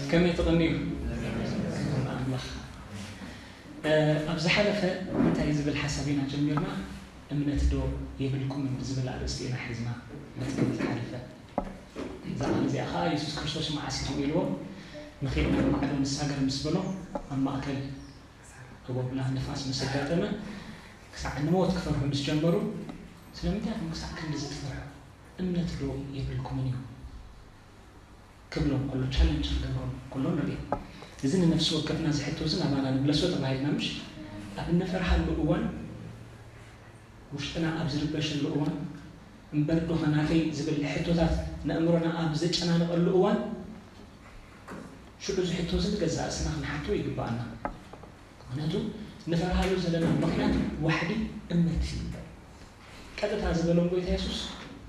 ከመይ ትቕንዩ? ኣምላኽ። ኣብ ዝሓለፈ እንታይ ዝብል ሓሳብ ኢና ጀሚርና? እምነት ዶ የብልኩምን ብዝብል ኣርእስቲ ኢና ሒዝና መትከል ዝሓለፈ። እዛ ቃል እዚኣ ኸዓ የሱስ ክርስቶስ መዓስ እዩ ኢልዎ ንኺድ ናብ ማዕዶ ንሳገር ምስ በሎ ኣብ ማእከል ህቦብላ ንፋስ ምስ ኣጋጠመ ክሳዕ ንሞት ክፈርሑ ምስ ጀመሩ ስለምንታይ ኢኹም ክሳዕ ክንድዚ ትፈርሑ? እምነት ዶ የብልኩምን እዩ? ክብሎም ከሎ ቻለንጅ ክገብሮም ከሎ ንርኢ። እዚ ንነፍሲ ወከፍና እዚ ሕቶ እዚ ናባና ንምለሶ ተባሂልና ምሽ ኣብ እንፈርሃሉ እዋን ውሽጥና ኣብ ዝርበሸሉ እዋን እምበር ዶ ኸናተይ ዝብል ሕቶታት ነእምሮና ኣብ ዘጨናንቐሉ እዋን ሽዑ እዚ ሕቶ እዚ ንገዛእ እስና ክንሓቶ ይግባኣና። ምክንያቱ ንፈርሃሉ ዘለና ምክንያት ዋሕዲ እምነት እዩ። ቀጥታ ዝበሎም ጎይታ የሱስ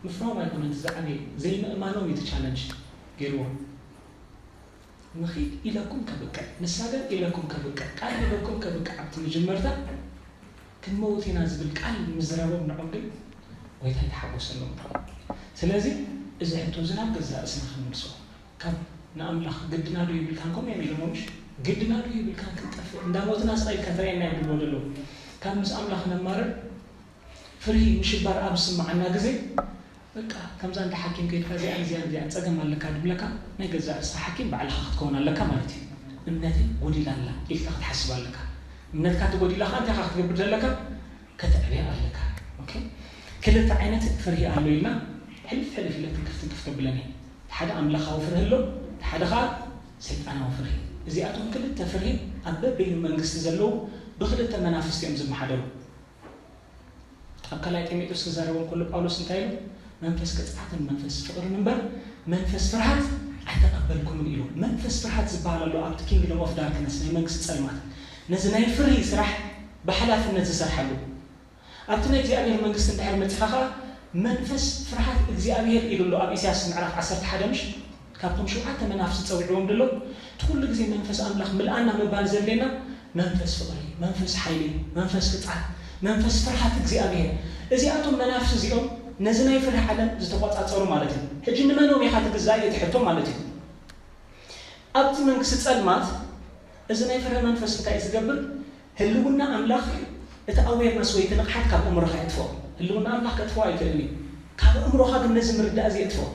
ምፍራሆም ኣይኮነን እቲ ዝዓበየ ዘይምእማኖም እዩ እቲ ቻለንጅ ገይርዎም። ንኺድ ኢለኩም ከብቅዕ ንሳገር ኢለኩም ከብቅዕ ቃል ሂበኩም ከብቅዕ ኣብቲ መጀመርታ ክንመውት ኢና ዝብል ቃል ምዝራቦም ንዖም ግን ጎይታ ይተሓጎሰሎም። ስለዚ እዚ ሕቶ እዚ ናብ ገዛእ እስና ክንምልሶ ካብ ንኣምላኽ ግድና ዶ ይብልካን ከምኡ እዮም ኢሎሞ ምሽ ግድና ዶ ይብልካን ክንጠፍእ እንዳሞትና ስቓይ ኢልካ ትረኣየና እዮም ድብሎ ዘለዉ ካብ ምስ ኣምላኽ ነማርር ፍርሂ ምሽባር ኣብ ዝስምዓና ግዜ በቃ ከምዛ እንዳ ሓኪም ከይድካ እዚኣን እዚኣን እዚኣን ፀገም ኣለካ ድብለካ ናይ ገዛእ ርእስኻ ሓኪም ባዕልኻ ክትከውን ኣለካ ማለት እዩ። እምነተይ ጎዲላ ኣላ ኢልካ ክትሓስብ ኣለካ። እምነትካ ተጎዲላ ከዓ እንታይ ኢኻ ክትገብር ዘለካ? ከተዕብያ ኣለካ። ኦኬ ክልተ ዓይነት ፍርሂ ኣሎ ኢልና ሕልፍ ሕልፍ ኢለ ትንክፍ ትንክፍ ከብለን እየ። ሓደ ኣምላኻዊ ፍርሂ ኣሎ፣ ሓደ ከዓ ሰይጣናዊ ፍርሂ። እዚኣቶም ክልተ ፍርሂ ኣብ በበይኑ መንግስቲ ዘለዉ ብክልተ መናፍስቲ እዮም ዝመሓደሩ። ኣብ ካልኣይ ጢሞቴዎስ ክዛረቦም ከሎ ጳውሎስ እንታይ ኢሉ? መንፈስ ቅፅዓትን መንፈስ ፍቕርን እምበር መንፈስ ፍርሃት ኣይተቐበልኩምን ኢሉ። መንፈስ ፍርሃት ዝበሃል ኣሎ ኣብቲ ኪንግደም ኦፍ ዳርክነስ ናይ መንግስቲ ፀልማት ነዚ ናይ ፍርሂ ስራሕ ብሓላፍነት ዝሰርሓሉ ኣብቲ ናይ እግዚኣብሔር መንግስቲ እንድሕር መፂኻ ኸዓ መንፈስ ፍርሃት እግዚኣብሔር ኢሉ ኣሎ ኣብ ኢሳያስ ምዕራፍ ዓሰርተ ሓደ ምሽ ካብቶም ሸውዓተ መናፍስቲ ጸዊዕዎም ደሎ እቲ ኩሉ ግዜ መንፈስ ኣምላኽ ምልኣና ምባል ዘድልየና መንፈስ ፍቕሪ፣ መንፈስ ሓይሊ፣ መንፈስ ቅጽዓት፣ መንፈስ ፍርሃት እግዚኣብሔር። እዚኣቶም መናፍስቲ እዚኦም ነዚ ናይ ፍርሂ ዓለም ዝተቖጻጸሩ ማለት እዩ። ሕጂ ንመኖም ኢኻ ትግዛእ እዩ እቲ ሕቶ ማለት እዩ። ኣብቲ መንግስቲ ጸልማት እዚ ናይ ፍርሂ መንፈስ እንታይ እዩ ዝገብር? ህልውና ኣምላኽ እቲ ኣዌርነስ ወይ እቲ ንቕሓት ካብ ኣእምሮኻ የጥፍኦ። ህልውና ኣምላኽ ከጥፍኦ ኣይክእልን እዩ። ካብ ኣእምሮኻ ግን ነዚ ምርዳእ እዚ የጥፍኦ።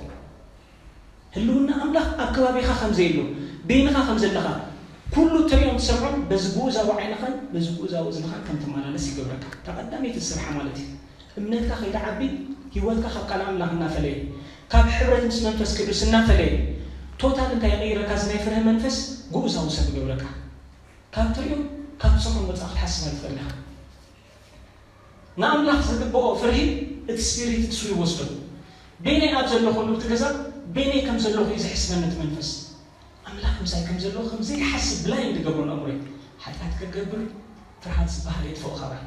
ህልውና ኣምላኽ ኣብ ከባቢኻ ከም ዘየሎ፣ በይንኻ ከም ዘለኻ፣ ኩሉ እትሪኦን ትሰምዖን በዚ ግኡዛዊ ዓይንኻን በዚ ግኡዛዊ እዝንኻን ከም ትመላለስ ይገብረካ። እታ ቀዳመይቲ ስርሓ ማለት እዩ። እምነትካ ከይትዓቢ፣ ህይወትካ ካብ ቃል ኣምላኽ እናፈለየ፣ ካብ ሕብረት ምስ መንፈስ ቅዱስ እናፈለየ፣ ቶታል እንታይ ይቕይረካ? እዚ ናይ ፍርሂ መንፈስ ግኡዛዊ ሰብ ይገብረካ። ካብ ትሪኦ፣ ካብ ትሰምዖ ወፃእ ክትሓስብ ኣይትኽእል ኢኻ። ንኣምላኽ ዝግብኦ ፍርሂ እቲ ስፒሪት ንሱ ይወስዶ። በይነይ ኣብ ዘለኹሉ እቲ ገዛ በይነይ ከም ዘለኹ እዩ ዝሕስበኒ እቲ መንፈስ። ኣምላኽ ምሳይ ከም ዘሎ ከም ዘይሓስብ ብላይንድ ይገብሮ ንኣእምሮይ። ሓጢኣት ክገብር ፍርሃት ዝበሃል የጥፍኦ ካባይ።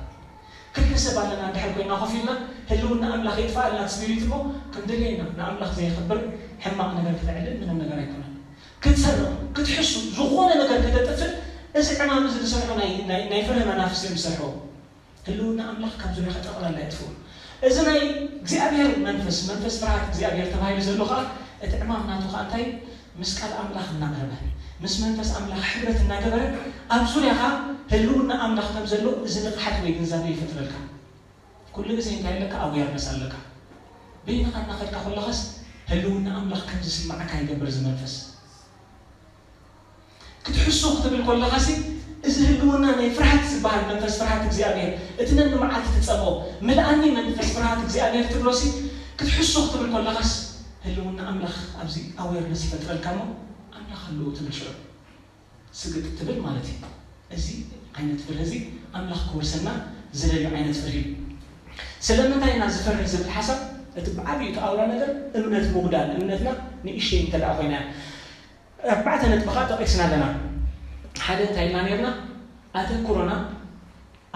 ክልተ ሰብ ኣለና እንድሕር ኮይና ኮፍ ኢልና ህልውና ኣምላኽ የጥፍኣልና እቲ ስፒሪት እሞ ከም ደለየና ንኣምላኽ ዘየኽብር ሕማቕ ነገር ክተዕልል ምንም ነገር ኣይኮነን። ክትሰርቕ ክትሕሱ ዝኾነ ነገር ከተጥፍእ እዚ ዕማም እዚ ዝሰርሑ ናይ ናይ ናይ ፍርሂ መናፍስቲ እዮም ዝሰርሕዎ። ህልውና ኣምላኽ ካብ ዙርያኻ ጠቕላላ የጥፍኡ። እዚ ናይ እግዚኣብሔር መንፈስ መንፈስ ፍርሃት እግዚኣብሔር ተባሂሉ ዘሎ ከዓ እቲ ዕማም ናቱ ከዓ እንታይ ምስ ቃል ኣምላኽ እናቕረበ ምስ መንፈስ ኣምላኽ ሕብረት እናገበረ ኣብ ዙርያኻ ህልውና ኣምላኽ ከም ዘሎ እዚ ንቕሓት ወይ ግንዛቤ ይፈጥረልካ። ኩሉ ግዜ እንታይ ኣለካ? ኣዌርነስ ኣለካ። በይንኻ እናኸድካ ከለኻስ ህልውና ኣምላኽ ከም ዝስምዓካ ይገብር እዚ መንፈስ። ክትሕሱ ክትብል ከለኻሲ እዚ ህልውና ናይ ፍርሃት ዝበሃል መንፈስ ፍርሃት እግዚኣብሔር እቲ ነንመዓልቲ ትጸምኦ ምልኣኒ መንፈስ ፍርሃት እግዚኣብሔር ትብሎሲ ክትሕሱ ክትብል ከለኻስ ህልውና ኣምላኽ ኣብዚ ኣዌርነስ ይፈጥረልካ እሞ ኣምላኽ ኣለዎ ትብል ሽዑ ስግጥ ትብል ማለት እዩ። እዚ ዓይነት ፍርሂ እዚ ኣምላኽ ክወርሰና ዝደልዮ ዓይነት ፍርሂ እዩ። ስለምንታይ ኢና ዝፈርህ ዝብል ሓሳብ እቲ ብዓብዩ እቲ ኣውራ ነገር እምነት ምጉዳል እምነትና ንእሽተይ እንተ ደኣ ኮይና እያ። ኣርባዕተ ነጥቢ ከዓ ጠቒስና ኣለና። ሓደ እንታይ ኢልና ነርና? ኣተኩሮና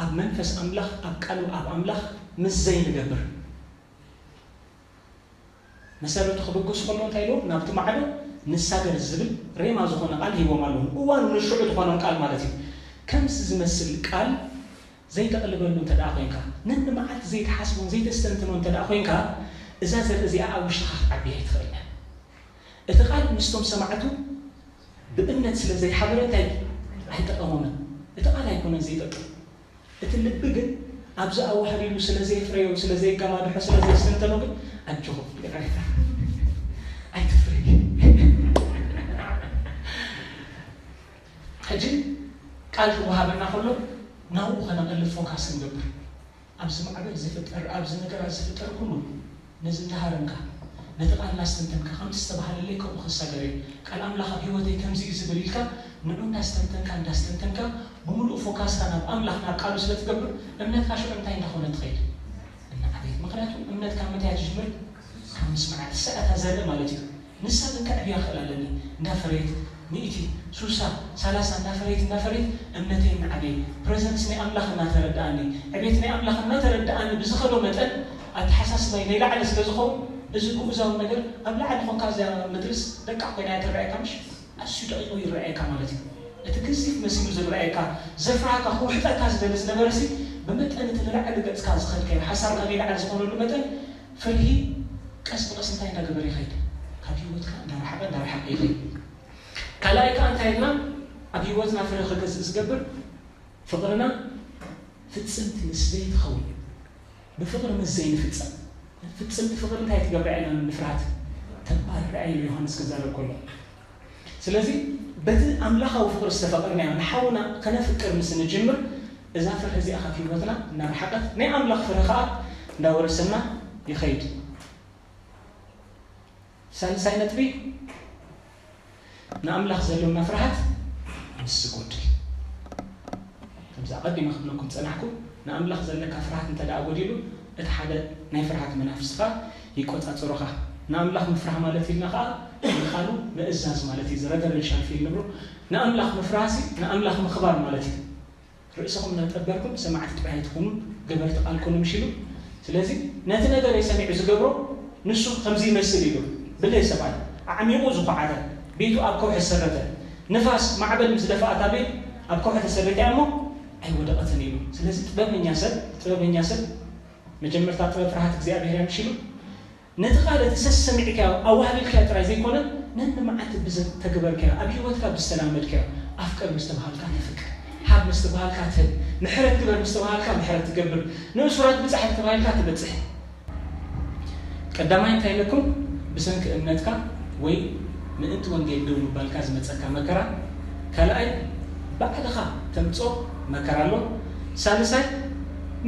ኣብ መንፈስ ኣምላኽ ኣብ ቃሉ ኣብ ኣምላኽ ምስ ዘይንገብር መሰረቱ ክብገሱ ከሎ እንታይ ኢልዎም ናብቲ ማዕዶ ንሳገር ዝብል ሬማ ዝኾነ ቃል ሂቦም ኣለዉ። እዋኑ ንሽዑ ዝኾኖም ቃል ማለት እዩ። ከምዚ ዝመስል ቃል ዘይተቕልበሉ እንተ ደኣ ኮይንካ፣ ነንመዓልቲ ዘይትሓስቦን ዘይተስተንትኖን እንተ ደኣ ኮይንካ፣ እዛ ዘርኢ እዚኣ ኣብ ውሽጥኻ ክትዓቢ ኣይትኽእልን እያ። እቲ ቃል ምስቶም ሰማዕቱ ብእምነት ስለ ዘይሓበረ እንታይ ኣይጠቐሞምን። እቲ ቃል ኣይኮነን ዘይጠቅም፣ እቲ ልቢ ግን ኣብዚ ኣዋህሊሉ ስለ ዘየፍረዮ፣ ስለ ዘየጋማድሖ፣ ስለ ዘየስተንተኖ ግን ኣጆኹም ይቕሬታ ኣይትፍረይ። ሕጂ ቃል ክወሃበና ከሎ ናብኡ ከነቐልብ ፎካስ ንገብር። ኣብዚ ማዕበል ዝፍጠር፣ ኣብዚ ነገራት ዝፍጠር ኩሉ ነዚ እንዳሃረምካ፣ ነቲ ቃል እናስተንተንካ፣ ከምቲ ዝተባህለለይ ከምኡ ክሳገር እየ፣ ቃል ኣምላኽ ኣብ ህይወተይ ከምዚ እዩ ዝብል ኢልካ ንዑ እንዳስተንተንካ እንዳስተንተንካ ብምሉእ ፎካስካ ናብ ኣምላኽ ናብ ቃሉ ስለ ትገብር እምነትካ ሽዑ እንታይ እንዳኾነ ትኸይድ? እናዓበየ። ምኽንያቱ እምነትካ ምንታይ እያ ትጅምር? ካብ ምስማዕ ትስዕታ ዘለ ማለት እዩ። ንሳ ግን ከዕብያ ክእል ኣለኒ። እንዳፈረየት ሚእቲ፣ ሱሳ፣ ሰላሳ እንዳፈረየት እንዳፈረየት እምነተይ እናዓበየ ፕሬዘንስ ናይ ኣምላኽ እናተረድኣኒ ዕቤት ናይ ኣምላኽ እናተረድኣኒ ብዝኸዶ መጠን ኣተሓሳስባይ ናይ ላዕሊ ስለ ዝኸውን እዚ ግኡዛዊ ነገር ኣብ ላዕሊ ኾንካ እዚያ ምድርስ ደቃቕ ኮይና እያ ትረኣየካ ምሽ ኣዝዩ ደቂቑ ይረኣየካ ማለት እዩ። እቲ ግዚፍ መሲሉ ዝረኣየካ ዘፍርሃካ ክውሕጠካ ዝደሊ ዝነበረሲ ብመጠን እቲ ንላዕሊ ገጽካ ዝኸድካዮ ሓሳብካ ንላዕሊ ዝኾነሉ መጠን ፍርሂ ቀስ ብቐስ እንታይ እንዳገበረ ይኸይድ? ካብ ህይወትካ እንዳረሓቐ እንዳረሓቐ ይኸይድ። ካልኣይ ከዓ እንታይ ኢልና ኣብ ህይወትና ፍረ ክገዝእ ዝገብር ፍቕርና ፍጽምቲ ምስ ዘይትኸውን ብፍቕሪ ምስ ዘይንፍጸም ፍጽምቲ ፍቕሪ እንታይ ትገብር እያ ኢልና ንፍርሃት ተባርር እያ ኢሉ ዮሃንስ ክዛረብ ከሎ ስለዚ በቲ ኣምላኻዊ ፍቕሪ ዝተፈቐርናዮ ንሓውና ከነፍቅር ምስ ንጅምር እዛ ፍርሒ እዚኣ ካብ ህይወትና እናረሓቐት ናይ ኣምላኽ ፍርሒ ከዓ እንዳወረሰና ይኸይድ። ሳልሳይ ነጥቢ ንኣምላኽ ዘሎና ፍርሃት ምስ ዝጎድል ከምዚ ኣቐዲመ ክብለኩም ዝጸናሕኩ ንኣምላኽ ዘለካ ፍርሃት እንተ ደኣ ጎዲሉ እቲ ሓደ ናይ ፍርሃት መናፍስኻ ይቆጻጸሩኻ ንኣምላኽ ምፍራህ ማለት ኢልና ኸኣ ንኻሉ ምእዛዝ ማለት እዩ ዝረቨረንሻል ፊል ንብሎ ንኣምላኽ ምፍራህሲ ንኣምላኽ ምኽባር ማለት እዩ ርእስኹም እናጠበርኩም ሰማዕቲ ጥራይ ኣይትኹኑ ገበርቲ ቃል ኩኑ ምሽ ኢሉ ስለዚ ነቲ ነገረይ ሰሚዑ ዝገብሮ ንሱ ከምዚ ይመስል ኢሉ ብለይ ሰብኣይ ኣዕሚቑ ዝኾዓተ ቤቱ ኣብ ከውሒ ዝሰረተ ንፋስ ማዕበል ምስ ደፍኣታ ቤት ኣብ ከውሒ ተሰሪታ እሞ ኣይወደቐትን ኢሉ ስለዚ ጥበበኛ ሰብ ጥበበኛ ሰብ መጀመርታ ጥበብ ፍርሃት እግዚኣብሔር እያ ምሽ ኢሉ ነቲ ቃል እቲ ሰሰሚዕካዮ ኣዋህሊልካዮ ጥራይ ዘይኮነ ነንመዓልቲ ብዘተግበርካዮ ኣብ ህይወትካ ብዝተላመድካዮ ኣፍቅር ምስ ተባሃልካ ተፍቅር፣ ሃብ ምስ ተባሃልካ ትህብ፣ ምሕረት ግበር ምስ ተባሃልካ ምሕረት ትገብር፣ ንእሱራት ብጻሕ ተባሂልካ ትበጽሕ። ቀዳማይ እንታይ ኢለኩም ብሰንኪ እምነትካ ወይ ምእንቲ ወንጌል ደው ምባልካ ዝመጸካ መከራ፣ ካልኣይ ባዕልኻ ተምጾ መከራ ኣሎ፣ ሳልሳይ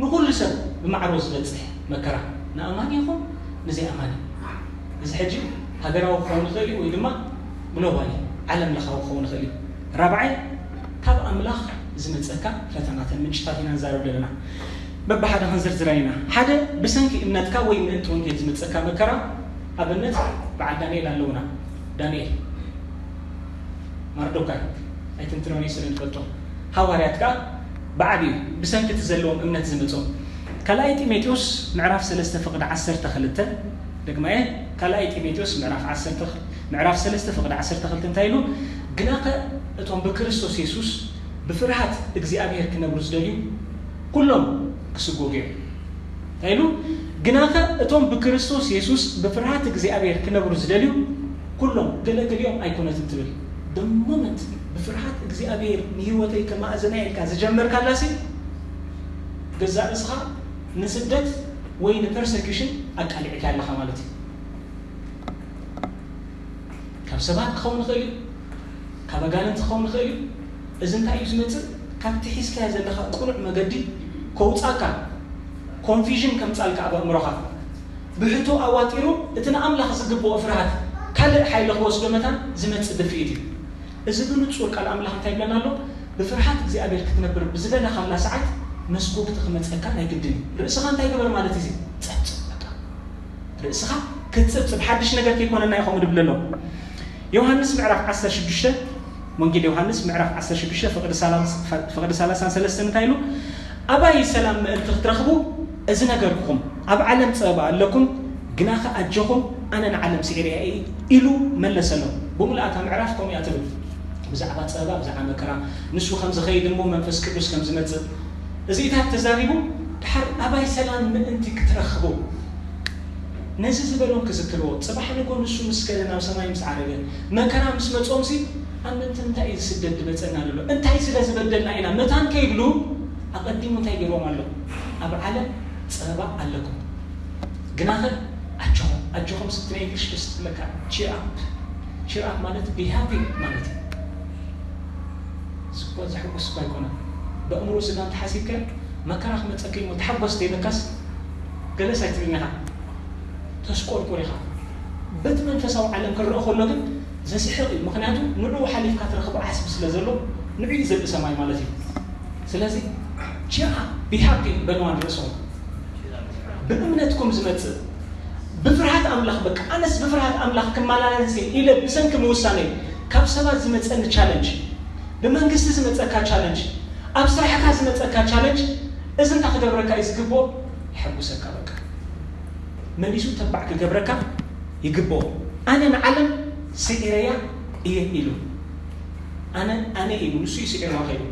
ንኹሉ ሰብ ብማዕሮ ዝበጽሕ መከራ ንኣማኒ ይኹን ንዘይኣማኒ። እዚ ሕጂ ሃገራዊ ክኸውን ይኽእል እዩ ወይ ድማ ግሎባል ዓለም ለኻዊ ክኸውን ይኽእል እዩ። ራብዓይ ካብ ኣምላኽ ዝመጸካ ፈተናተን ምንጭታት ኢና ንዛረብ ዘለና። በብሓደ ክንዝርዝራ ኢና። ሓደ ብሰንኪ እምነትካ ወይ ምእንቲ ወንጌል ዝመጸካ መከራ ኣብነት በዓል ዳንኤል ኣለውና። ዳንኤል ማርዶካይ ኣይትንትኖኒ ስለ ንፈልጦ ሃዋርያት ከኣ ብዓብዩ ብሰንኪ እቲ ዘለዎም እምነት ዝመጾም ካልኣይ ጢሞቴዎስ ምዕራፍ ሰለስተ ፍቕዲ ዓሰርተ ክልተ ደግማየ ካልኣይ ጢሞቴዎስ ምዕራፍ ዓሰርተ ምዕራፍ ሰለስተ ፍቕዲ ዓሰርተ ክልተ እንታይ ኢሉ ግናኸ እቶም ብክርስቶስ የሱስ ብፍርሃት እግዚኣብሔር ክነብሩ ዝደልዩ ኩሎም ክስጎጉ እዮም እንታይ ኢሉ ግናኸ እቶም ብክርስቶስ የሱስ ብፍርሃት እግዚኣብሔር ክነብሩ ዝደልዩ ኩሎም ገለገሊኦም ኣይኮነትን ትብል ደሞመንት ብፍርሃት እግዚኣብሔር ንህይወተይ ከማእዘና ኢልካ ዝጀመርካላሲ ገዛእ ርእስኻ ንስደት ወይ ንፐርሰኪሽን ኣቃሊዕካ ኣለኻ ማለት እዩ ካብ ሰባት ክኸውን ይኽእል እዩ ካብ ኣጋንንቲ ክኸውን ይኽእል እዩ እዚ እንታይ እዩ ዝመፅእ ካብቲ ሒዝካዮ ዘለኻ ቅኑዕ መገዲ ከውፃካ ኮንፊዥን ከምፃልካ ኣብ ኣእምሮኻ ብሕቶ ኣዋጢሩ እቲ ንኣምላኽ ዝግብኦ ፍርሃት ካልእ ሓይሊ ክወስዶ መታን ዝመፅእ ድፍኢት እዩ እዚ ብንጹር ቃል ኣምላኽ እንታይ ይብለና ኣሎ ብፍርሃት እግዚኣብሔር ክትነብር ብዝደለኻላ ሰዓት መስጎግቲ ክመፀካ ናይ ግድን እዩ ርእስኻ እንታይ ግበር ማለት እዩ ጸብጽብ በቃ ርእስኻ ክትጽብጽብ ሓድሽ ነገር ከይኮነና ኢኹም ድብለሎ ዮሃንስ ምዕራፍ ዓሰርተ ሽዱሽተ ወንጌል ዮሃንስ ምዕራፍ ዓሰርተ ሽዱሽተ ፍቕዲ ሰላሳን ሰለስተን እንታይ ኢሉ ኣባይ ሰላም ምእንቲ ክትረኽቡ እዚ ነገርኩም ኣብ ዓለም ጸበባ ኣለኩም ግናኸ ኣጆኹም ኣነ ንዓለም ስዒረያ ኢሉ መለሰሎም ብምልኣታ ምዕራፍ ከምኡ እያ ትብል ብዛዕባ ጸበባ ብዛዕባ መከራ ንሱ ከም ዝኸይድ እሞ መንፈስ ቅዱስ ከም ዝመጽእ እዚኢታት ተዛሪቡ ድሓር ኣባይ ሰላም ምእንቲ ክትረኽቡ ነዚ ዝበሎም ክዝክርዎ፣ ጽባሕ ንጎ ንሱ ምስ ከደ ናብ ሰማይ ምስ ዓረገ፣ መከራ ምስ መጾምሲ፣ ኣብ ምንታይ እዩ ዝስደድ ዝመጸና ዘሎ? እንታይ ስለ ዝበደልና ኢና? መታን ከይብሉ ኣቐዲሙ እንታይ ገይርዎም ኣሎ? ኣብ ዓለም ጸበባ ኣለኩም። ግናኸ ኣጆኹም፣ ኣጆኹም ስትብል እንግሊሽ ደስ ትብለካ። Cheer up። Cheer up ማለት be happy ማለት እዩ። ስኳ ዘሕጉስ እኳ ኣይኮነን። በእምሮ ስጋ እንተሓሲብካ መከራ ክመጸካ እሞ ተሓጎስ ተይለካስ ገለስ ኣይትብልን ኢኻ። ተስቆርቁር ኢኻ። በቲ መንፈሳዊ ዓለም ክረአ ከሎ ግን ዘስሕቕ እዩ። ምኽንያቱ ንዕኡ ሓሊፍካ ትረኽቦ ዓስቢ ስለ ዘሎ ንዕኡ እዩ ዘርኢ ሰማይ ማለት እዩ። ስለዚ ቺራ be happy በልዋ ንርእስኹም። ብእምነትኩም ዝመጽእ ብፍርሃት ኣምላኽ በቃ ኣነስ ብፍርሃት ኣምላኽ ክመላለስ እየ ኢለ ብሰንኪ ምውሳነይ ካብ ሰባት ዝመጸኒ ቻለንጅ፣ ብመንግስቲ ዝመጸካ ቻለንጅ፣ ኣብ ስራሕካ ዝመጸካ ቻለንጅ እዚ እንታይ ክገብረካ እዩ ዝግብኦ? የሐጉሰካ በቃ። መሊሱ ተባዕ ክገብረካ ይግብኦ። ኣነ ንዓለም ስዒረያ እየ ኢሉ። ኣነ ኣነ ኢሉ ንሱ እዩ ስዒርዋ ከይዱ።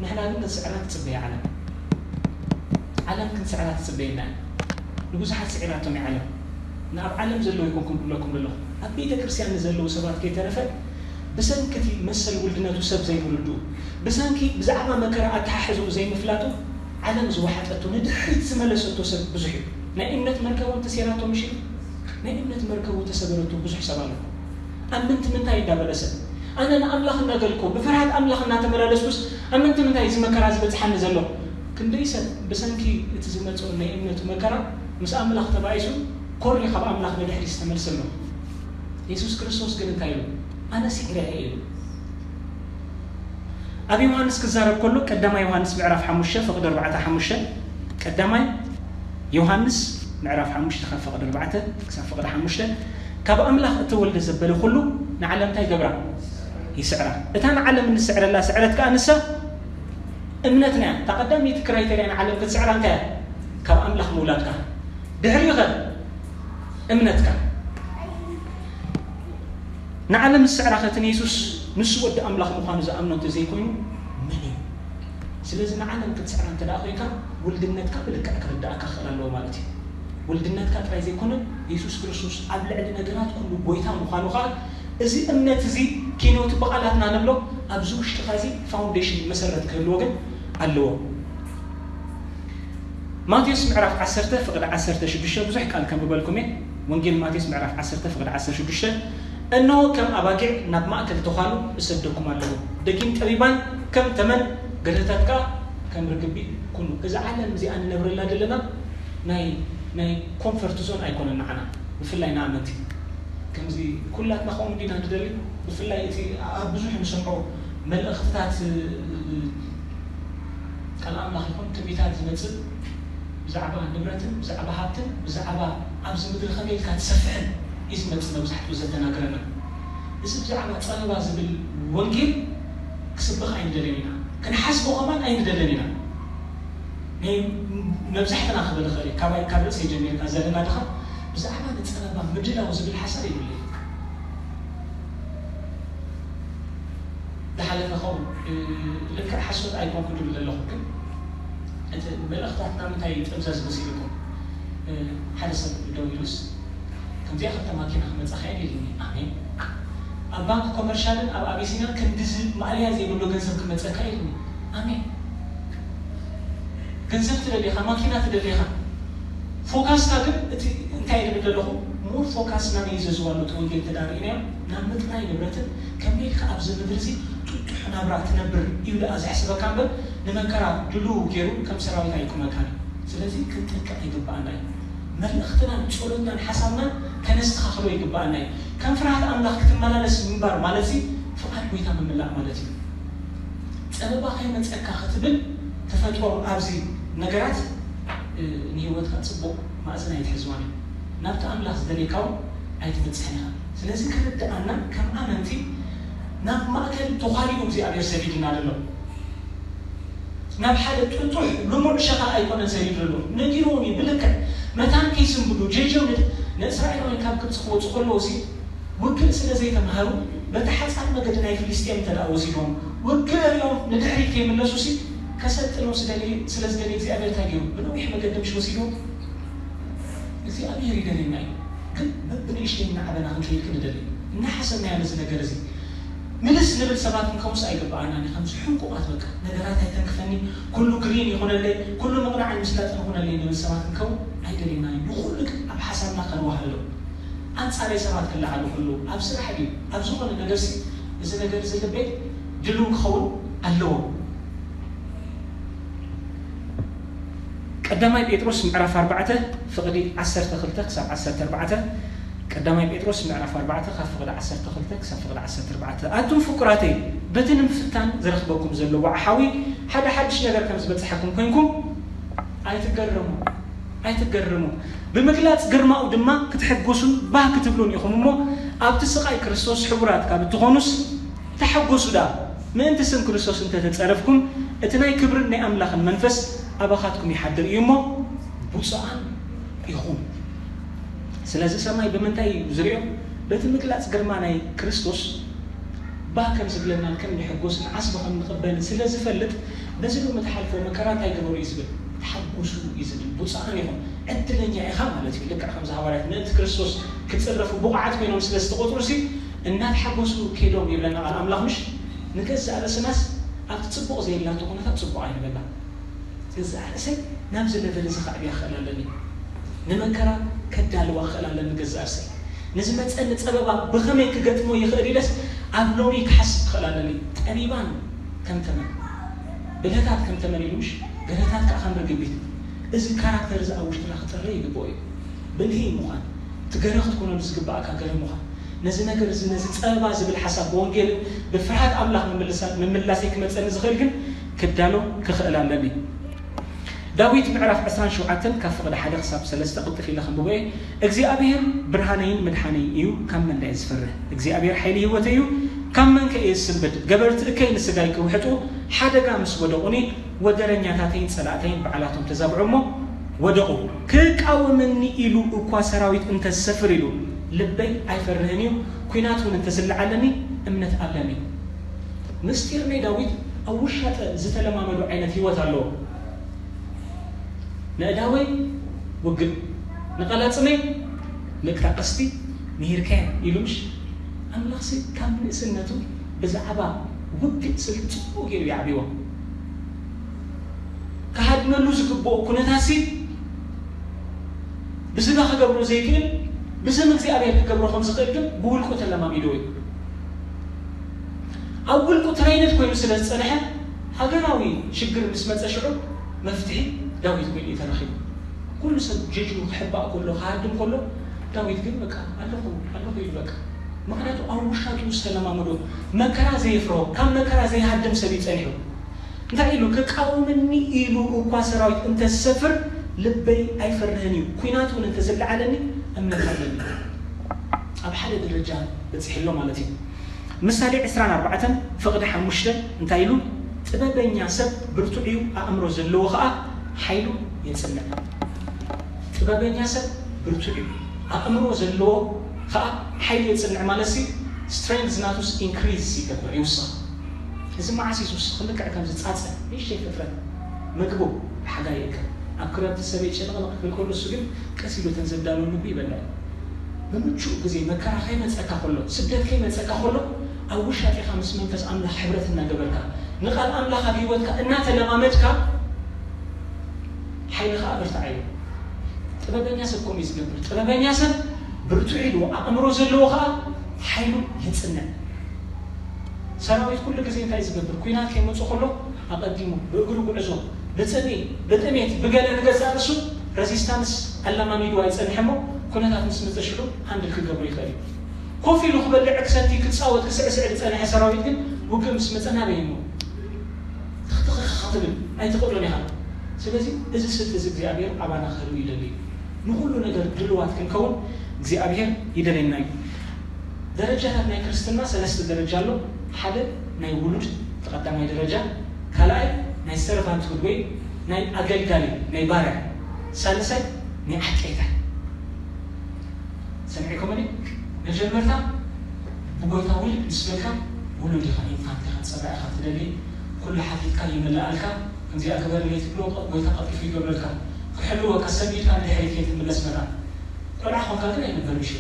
ንሕና ግን ክንስዕራ ትጽበየ ዓለም። ዓለም ክንስዕራ ትጽበየና እያ። ንብዙሓት ስዒራቶም እያ ዓለም። ንኣብ ዓለም ዘለዉ ይኮንኩም ክብለኩም ዘለኹ። ኣብ ቤተ ክርስቲያን ንዘለዉ ሰባት ከይተረፈ ብሰንኪ እቲ መሰል ውልድነቱ ሰብ ዘይምርድኡ፣ ብሰንኪ ብዛዕባ መከራ ኣተሓሕዝኡ ዘይምፍላጡ ዓለም ዝወሓጠቶ ንድሕሪት ዝመለሰቶ ሰብ ብዙሕ እዩ። ናይ እምነት መርከቡ ተሰይራቶ ምሽ እዩ። ናይ እምነት መርከቡ ተሰበረቶ ብዙሕ ሰብ ኣሎ። ኣብ ምንቲ ምንታይ እንዳበለ ሰብ ኣነ ንኣምላኽ እናገልኮ ብፍርሃት ኣምላኽ እናተመላለስኩስ ኣብ ምንቲ ምንታይ እዚ መከራ ዝበጽሓኒ ዘሎ? ክንደይ ሰብ ብሰንኪ እቲ ዝመጽኦ ናይ እምነቱ መከራ ምስ ኣምላኽ ተባኢሱ ኮሪ ካብ ኣምላኽ ንድሕሪት ዝተመልሰ ኣሎ። የሱስ ክርስቶስ ግን እንታይ ኢሉ? ኣነ ስዒረ እየ ኢሉ። ኣብ ዮሃንስ ክዛረብ ከሎ ቀዳማይ ዮሃንስ ምዕራፍ ሓሙሽተ ፍቕዲ ኣርባዕተ ሓሙሽተ፣ ቀዳማይ ዮሃንስ ምዕራፍ ሓሙሽተ ካብ ፍቕዲ ኣርባዕተ ክሳብ ፍቕዲ ሓሙሽተ፣ ካብ ኣምላኽ እተወልደ ዘበለ ኩሉ ንዓለም እንታይ ገብራ? ይስዕራ። እታ ንዓለም እንስዕረላ ስዕረት ከኣ ንሳ እምነትና እያ። እታ ቀዳመይቲ ክራይተርያ ንዓለም ክትስዕራ እንታይ እያ? ካብ ኣምላኽ ምውላድካ። ድሕሪኡ ኸ እምነትካ። ንዓለም ዝስዕራ ኸ እቲ ንየሱስ ንሱ ወዲ ኣምላኽ ምዃኑ ዝኣምኖ እንተዘይኮይኑ መን እዩ? ስለዚ ንዓለም ክትስዕራ እንተ ደኣ ኮይንካ ውልድነትካ ብልክዕ ክርድኣካ ክኽእል ኣለዎ ማለት እዩ። ውልድነትካ ጥራይ ዘይኮነ የሱስ ክርስቶስ ኣብ ልዕሊ ነገራት ኩሉ ጎይታ ምዃኑ ኸኣ እዚ እምነት እዚ ኪኖቲ ብቓላትና ንብሎ ኣብዚ ውሽጥኻ እዚ ፋውንዴሽን መሰረት ክህልዎ ግን ኣለዎ። ማቴዎስ ምዕራፍ ዓሰርተ ፍቕዲ ዓሰርተ ሽዱሽተ ብዙሕ ቃል ከንብበልኩም እየ። ወንጌል ማቴዎስ ምዕራፍ ዓሰርተ ፍቕዲ ዓሰርተ ሽዱሽተ፣ "እነሆ ከም ኣባጊዕ ናብ ማእከል ተዃሉ እሰደኩም ኣለኹ። ደጊም ጠቢባን ከም ተመን ገርህታት ከኣ ከም ርግቢ ኩኑ።" እዛ ዓለም እዚኣ ንነብረላ ዘለና ናይ ናይ ኮንፈርት ዞን ኣይኮነን ንዓና፣ ብፍላይ ንኣመንቲ። ከምዚ ኩላትና ከምኡ እንዲና ንደሊ። ብፍላይ እቲ ኣብ ብዙሕ ንሰምዖ መልእኽትታት ቃል ኣምላኽ ይኹን ትንቢታት ዝመጽእ ብዛዕባ ንብረትን ብዛዕባ ሃብትን ብዛዕባ ኣብዚ ምድሪ ከመይ ኢልካ ትሰፍሕን እዩ ዝመጽእ መብዛሕትኡ ዘደናግረና። እዚ ብዛዕባ ጸበባ ዝብል ወንጌል ክስበኽ ኣይንደልን ኢና፣ ክንሓስቦ ከማን ኣይንደልን ኢና። ናይ መብዛሕትና ክብል እኽእል እየ፣ ካባይ ካብ ርእሰይ ጀሚርካ ዘለና ድኻ ብዛዕባ ንጸበባ ምድላው ዝብል ሓሳብ የብለይ። ዝሓለፈ ኸው ልክዕ ሓሶት ኣይኮንኩ ድብል ዘለኹ፣ ግን እቲ መልእኽታትና ምንታይ ጥምዘዝ መሲልኩም? ሓደ ሰብ ደው ኢሉስ ከምዚኣ ክልተ ማኪና ክመጻ ኸየድ ኢልኒ። ኣሜን። ኣብ ባንክ ኮመርሻልን ኣብ ኣቢሲኒያን ክንድዚ ማእለያ ዘይብሉ ገንዘብ ክመጸካ ኢልኒ። ኣሜን። ገንዘብ ትደሊ ኢኻ፣ ማኪና ትደሊ ኢኻ። ፎካስካ ግን እቲ እንታይ ይብል ዘለኹ? ሙር ፎካስና ነዩ ዘዝዋሉ እቲ ወንጌል ተዳሪእናዮ ናብ ምጥራይ ንብረትን ከመይ ኢልካ ኣብዚ ምድሪ እዚ ጥጡሕ ናብራ ትነብር እዩ ደኣ ዘሕስበካ እምበር ንመከራ ድልው ገይሩ ከም ሰራዊት ኣይቁመካን እዩ። ስለዚ ክንጥንቀቕ ይግብኣና እዩ። መልእኽትናን ጸሎትናን ሓሳብናን ከነስተኻኽሎ ይግብኣና እዩ። ከም ፍርሃት ኣምላኽ ክትመላለስ ምንባር ማለት እዚ ፍቓድ ጎይታ ምምላእ ማለት እዩ። ጸበባ ከይመጸካ ክትብል ተፈጥሮ ኣብዚ ነገራት ንህይወትካ ጽቡቕ ማእዝን ኣይትሕዝዋን እዩ። ናብቲ ኣምላኽ ዝደልየካ እውን ኣይትበጽሕን ኢኻ። ስለዚ ክርድኣና ከም ኣመንቲ ናብ ማእከል ተዃሊኡ እግዚኣብሔር ሰዲድና ዘሎ ናብ ሓደ ጥጡሕ ልሙዕ ሸኸል ኣይኮነን ሰዲዱ ዘሎ። ነጊርዎም እዩ ብልክዕ መታን ከይስንብዱ ጀጀው ንእስራኤላውያን ካብ ግብፂ ክወፁ ከለዉ ሲ ውግእ ስለ ዘይተምሃሩ በቲ ሓፃር መገዲ ናይ ፍልስጤም እንተ ደኣ ወሲዶም ውግእ ሪኦም ንድሕሪት ከይምለሱ ሲ ከሰልጥኖም ስለ ዝደለየ እግዚኣብሔር እንታይ ገይሩ ብነዊሕ መገዲ ምሽ ወሲዶም እግዚኣብሔር ይደልየና እዩ። ግን በብንእሽተይ እናዓበና ክንከይድ ክንደሊ እናሓሰብናዮ ነዚ ነገር እዚ ምልስ ንብል ሰባት ክንከውንስ ኣይግብኣናን እዩ። ከምዚ ሕንቁቓት በቃ ነገራት ኣይተንክፈኒ፣ ኩሉ ግሪን ይኹነለይ፣ ኩሉ ምቕናዕን ምስላጥን ይኹነለይ ንብል ሰባት ክንከውን ኣይደለናን እዩ። ንኹሉ ግን ኣብ ሓሳብና ከንዋሃሎ ኣንጻረይ ሰባት ክለዓሉ ከለዉ ኣብ ስራሕ ድዩ ኣብ ዝኾነ ነገርሲ እዚ ነገር እዚ ልበይ ድልው ክኸውን ኣለዎ። ቀዳማይ ጴጥሮስ ምዕራፍ ኣርባዕተ ፍቕዲ ዓሰርተ ክልተ ክሳብ ዓሰርተ ኣርባዕተ። ቀዳማይ ጴጥሮስ ምዕራፍ ኣርባዕተ ካብ ፍቕዲ ዓሰርተ ክልተ ክሳብ ፍቕዲ ዓሰርተ ኣርባዕተ። ኣቱም ፍቁራተይ፣ በቲ ንምፍታን ዝረኽበኩም ዘሎ ዋዕሓዊ ሓደ ሓድሽ ነገር ከም ዝበጽሐኩም ኮይንኩም ኣይትገረሙ፣ ኣይትገረሙ። ብምግላጽ ግርማኡ ድማ ክትሕጎሱን ባህ ክትብሉን ኢኹም እሞ፣ ኣብቲ ስቓይ ክርስቶስ ሕቡራት ካብ እትኾኑስ ተሓጎሱ ደኣ። ምእንቲ ስም ክርስቶስ እንተ ተጸረፍኩም፣ እቲ ናይ ክብርን ናይ ኣምላኽን መንፈስ ኣባኻትኩም ይሓድር እዩ እሞ፣ ብፁዓን ኢኹም። ስለዚ ሰማይ ብምንታይ እዩ ዝርእዮ? በቲ ምግላጽ ግርማ ናይ ክርስቶስ ባህ ከም ዝብለናን ከም ንሕጎስን ዓስቢ ከም ንቕበልን ስለ ዝፈልጥ፣ በዚ ሎሚ ትሓልፎ መከራ እንታይ ግበሩ እዩ ዝብል? ተሓጎሱ እዩ ዝብል። ብፁዓን ኢኹም፣ ዕድለኛ ኢኻ ማለት እዩ። ልክዕ ከምዚ ሃዋርያት ምእንቲ ክርስቶስ ክጽረፉ ብቑዓት ኮይኖም ስለ ዝተቖጽሩ ሲ እናተሓጎሱ ከይዶም ይብለና ቃል ኣምላኽ። ምሽ ንገዛእ ርእስናስ ኣብቲ ጽቡቕ ዘየላቶ ኩነታት ጽቡቕ ኣይንበላ። ገዛእ ርእሰይ ናብዚ ለቨል እዚ ከዕብያ ክኽእል ኣለኒ። ንመከራ ከዳልዋ ክኽእል ኣለኒ ገዛእ ርእሰይ። ንዝመጸኒ ጸበባ ብኸመይ ክገጥሞ ይኽእል ኢለስ ኣብ ሎሚ ክሓስብ ክኽእል ኣለኒ። ጠቢባን ከም ተመን፣ ብልህታት ከም ተመን ኢሉ ምሽ፣ ብልህታት ከኣ ከም ርግቢት። እዚ ካራክተር እዚ ኣብ ውሽጥና ክጥረ ይግብኦ እዩ። ብልሂ ምዃን፣ እቲ ገረ ክትኮነሉ ዝግብኣካ ገረ ምዃን። ነዚ ነገር እዚ፣ ነዚ ጸበባ ዝብል ሓሳብ ብወንጌልን ብፍርሃት ኣምላኽ ምምልሳ-፣ ምምላሰይ ክመጸኒ ዝኽእል ግን ክዳሎ ክኽእል ኣለኒ። ዳዊት ምዕራፍ ዕስራን ሸውዓተን ካብ ፍቕዲ ሓደ ክሳብ ሰለስተ ቅልጥፍ ኢለ ከንብቦ እየ። እግዚኣብሔር ብርሃነይን ምድሓነይን እዩ፣ ካብ መን እየ ዝፈርህ? እግዚኣብሔር ሓይሊ ህይወተይ እዩ፣ ካብ መን ከ እየ ዝስንብድ? ገበርቲ እከይ ንስጋይ ክውሕጡ ሓደጋ ምስ ወደቑኒ፣ ወደረኛታተይን ጸላእተይን ባዕላቶም ተዛብዑ እሞ ወደቑ። ክቃወመኒ ኢሉ እኳ ሰራዊት እንተ ዝሰፍር ኢሉ፣ ልበይ ኣይፈርህን እዩ፣ ኲናት እውን እንተ ዝለዓለኒ እምነት ኣለኒ። ምስጢር ናይ ዳዊት ኣብ ውሻጠ ዝተለማመዶ ዓይነት ህይወት ኣለዎ። ነእዳወይ ውግእ፣ ንቐላጽመይ ምእክታ ቀስቲ ምሂርከያ ኢሉ ምሽ? ኣምላኽሲ ካብ ንእስነቱ ብዛዕባ ውግእ ስልቲ ጽቡቕ ገይሩ ይዓብዎ። ክሃድመሉ ዝግብኦ ኩነታትሲ ብስጋ ክገብሮ ዘይክእል ብስም እግዚኣብሔር ክገብሮ ከም ዝኽእል ግን ብውልቁ ተለማሚድዎ እዩ። ኣብ ውልቁ ትሬይንድ ኮይኑ ስለ ዝጸንሐ ሃገራዊ ሽግር ምስ መጸ ሽዑ መፍትሒ ዳዊት ኮይኑ እዩ ተረኺቡ። ኩሉ ሰብ ጀጅ ክሕባእ ከሎ ክሃድም ከሎ ዳዊት ግን በቃ ኣለኹ ኣለኹ ኢሉ በቃ። ምክንያቱ ኣብ ውሻጡ ዝተለማመዶ መከራ ዘየፍርሆ ካብ መከራ ዘይሃድም ሰብ እዩ ጸኒሑ። እንታይ ኢሉ? ክቃወመኒ ኢሉ እኳ ሰራዊት እንተ ዝሰፍር ልበይ ኣይፈርህን እዩ፣ ኲናት እውን እንተ ዝለዓለኒ እምነት ኣለኒ። ኣብ ሓደ ደረጃ በጺሑ ኣሎ ማለት እዩ። ምሳሌ ዕስራን ኣርባዕተን ፍቕዲ ሓሙሽተ እንታይ ኢሉ? ጥበበኛ ሰብ ብርቱዕ እዩ፣ ኣእምሮ ዘለዎ ኸኣ ሓይሉ የጽንዕ። ጥበበኛ ሰብ ብርቱዕ እዩ፣ ኣእምሮ ዘለዎ ኸኣ ሓይሉ የጽንዕ ማለት ሲ ስትሬንግዝ ናቱስ ኢንክሪዝ ይገብር ይውስኽ። እዚ መዓስ እዩ ዝውስኽ? ልክዕ ከምዚ ጻጸ ንእሽተይ ፍጥረት ምግቡ ብሓጋይ ይእከብ። ኣብ ክረምቲ ሰበይ ጭንቕንቕ ክብል ከሎ እሱ ግን ቀስ ኢሉ እተን ዘዳለወ ምግቢ ይበልዕ። ብምቹእ ግዜ መከራ ከይመጸካ ከሎ ስደት ከይመጸካ ከሎ ኣብ ውሻጤኻ ምስ መንፈስ ኣምላኽ ሕብረት እናገበርካ ንቓል ኣምላኽ ኣብ ህይወትካ እናተለማመድካ ሓይልኻ ኣብርትዓዮ። ጥበበኛ ሰብ ከምኡ እዩ ዝገብር። ጥበበኛ ሰብ ብርቱዕ ኢሉ ኣእምሮ ዘለዎ ኸዓ ሓይሉ የጽንዕ። ሰራዊት ኩሉ ግዜ እንታይ ዝገብር? ኲናት ከይመጹ ከሎ ኣቐዲሙ ብእግሩ ጉዕዞ ብጽምኢ ብጥሜት ብገለ ንገዛእ ርእሱ ረዚስታንስ ኣለማሚዱ ኣይጸንሐ እሞ ኩነታት ምስ መጸ ሽዑ ሃንድል ክገብሮ ይኽእል እዩ። ኮፍ ኢሉ ክበልዕ ክሰቲ ክጻወት ክስዕስዕ ዝጸንሐ ሰራዊት ግን ውግእ ምስ መጸ ናበይ እሞ ትኽትኽኽ ክትብል ኣይትኽእሎን ኢኻ። ስለዚ እዚ ስልቲ እዚ እግዚኣብሔር ኣባና ክህሉ ይደሊ እዩ። ንኹሉ ነገር ድልዋት ክንከውን እግዚኣብሔር ይደልየና እዩ። ደረጃታት ናይ ክርስትና ሰለስተ ደረጃ ኣሎ። ሓደ ናይ ውሉድ እቲ ቀዳማይ ደረጃ፣ ካልኣይ ናይ ሰርቫንትሁድ ወይ ናይ ኣገልጋሊ ናይ ባርያ፣ ሳልሳይ ናይ ዓቀይታ። ሰሚዕኩምኒ? መጀመርታ ብጎይታ ውሉድ ምስ በልካ ውሉድ ኢኻ፣ ኢንፋንት ኢኻ፣ ጸባ ኢኻ ትደሊ፣ ኩሉ ሓቲትካ ይምልኣልካ፣ ከምዚኣ ግበርለይ ትብሎ፣ ጎይታ ቀልጢፉ ይገብረልካ። ክሕልወካ ሰሚዕካ ንድሕሪት ከይትምለስ መታን። ቆልዓ ኾንካ ግን ኣይነበርሽ።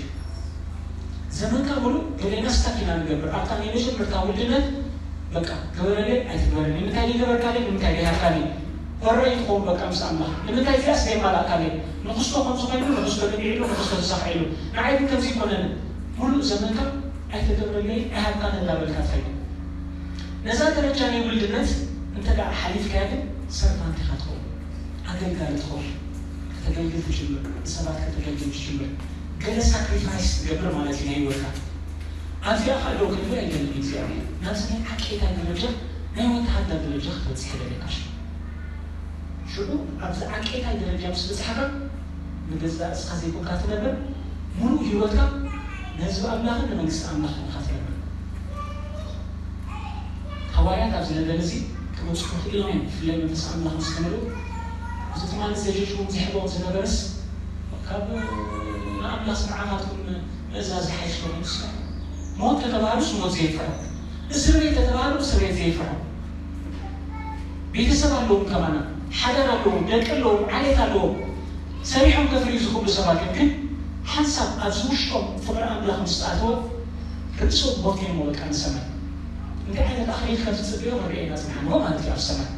ዘመንካ ሙሉ ገሌና ስታክ ኢና ንገብር። ኣብታ ናይ መጀመርታ ውልድነት በቃ ግበረለይ ኣይትግበረለይ፣ ንምንታይ ዘይገበርካለይ፣ ንምንታይ ዘይሃብካለይ፣ ኮረይ ትኸውን በቃ ምስ ኣምላኽ። ንምንታይ እዚኣስ ዘይማላእካለይ፣ ንኽስቶ ከምዚ ኮይኑ፣ ንኽስቶ ልዕሉ፣ ንኽስቶ ተሳኺዕሉ፣ ንዓይ ግን ከምዚ ይኮነኒ። ሙሉእ ዘመንካ ኣይተገብረለይ፣ ኣይሃብካን እንዳበልካ ትኸይድ። ነዛ ደረጃ ናይ ውልድነት እንተ ደኣ ሓሊፍካያ ግን ሰርቫንት ኢኻ ትኸውን፣ ኣገልጋሊ ትኸውን። ከተገልግል ትጅምር፣ ንሰባት ከተገልግል ትጅምር። ገለ ሳክሪፋይስ ትገብር ማለት እዩ ናይ ህይወትካ። ኣብዚኣ ኸኣ ደው ክንብል ኣይደልን እግዚኣብሔር። ናብዚ ናይ ዓቄታ ደረጃ፣ ናይ ወተሃደር ደረጃ ክትበጽሕ የደልየካ። ሽዑ ኣብዚ ዓቄታይ ደረጃ ምስ በጻሕካ፣ ንገዛእ ርእስኻ ዘይኮንካ ትነብር፣ ሙሉእ ህይወትካ ንህዝቢ ኣምላኽን ንመንግስቲ ኣምላኽን ኢኻ ትነብር። ሃዋርያት ኣብዚ ነገር እዚ ክበጽሑ ክኢሎም እዮም፣ ብፍላይ መንፈስ ኣምላኽ ምስ ተመልኡ። እዚ ትማሊ ዘሸሽዎም ዝሕቦም ዝነበረስ፣ ካብ ንኣምላኽ ስርዓታትኩም ምእዛዝ ዝሓይሽ ኮይኑ ዝስራሕ። ሞት ከተባህሉስ ሞት ዘይፍርሑ፣ እስር ቤት ከተባህሉ እስር ቤት ዘይፍርሑ። ቤተሰብ ኣለዎም፣ ከማና ሓዳር ኣለዎም፣ ደቂ ኣለዎም፣ ዓሌት ኣለዎም። ሰሪሖም ከፍርዩ ዝኽእሉ ሰባት እዮም። ግን ሓንሳብ ኣብዚ ውሽጦም ፍቕሪ ኣምላኽ ምስ ኣተወ፣ ርእሶም ቦቴሞ በቃ ንሰማይ። እንታይ ዓይነት ኣኽሊል ከም ዝጽበዮ ክንርኢ ኢና ጽናሕንሆ ማለት እዩ። ኣብ ሰማይ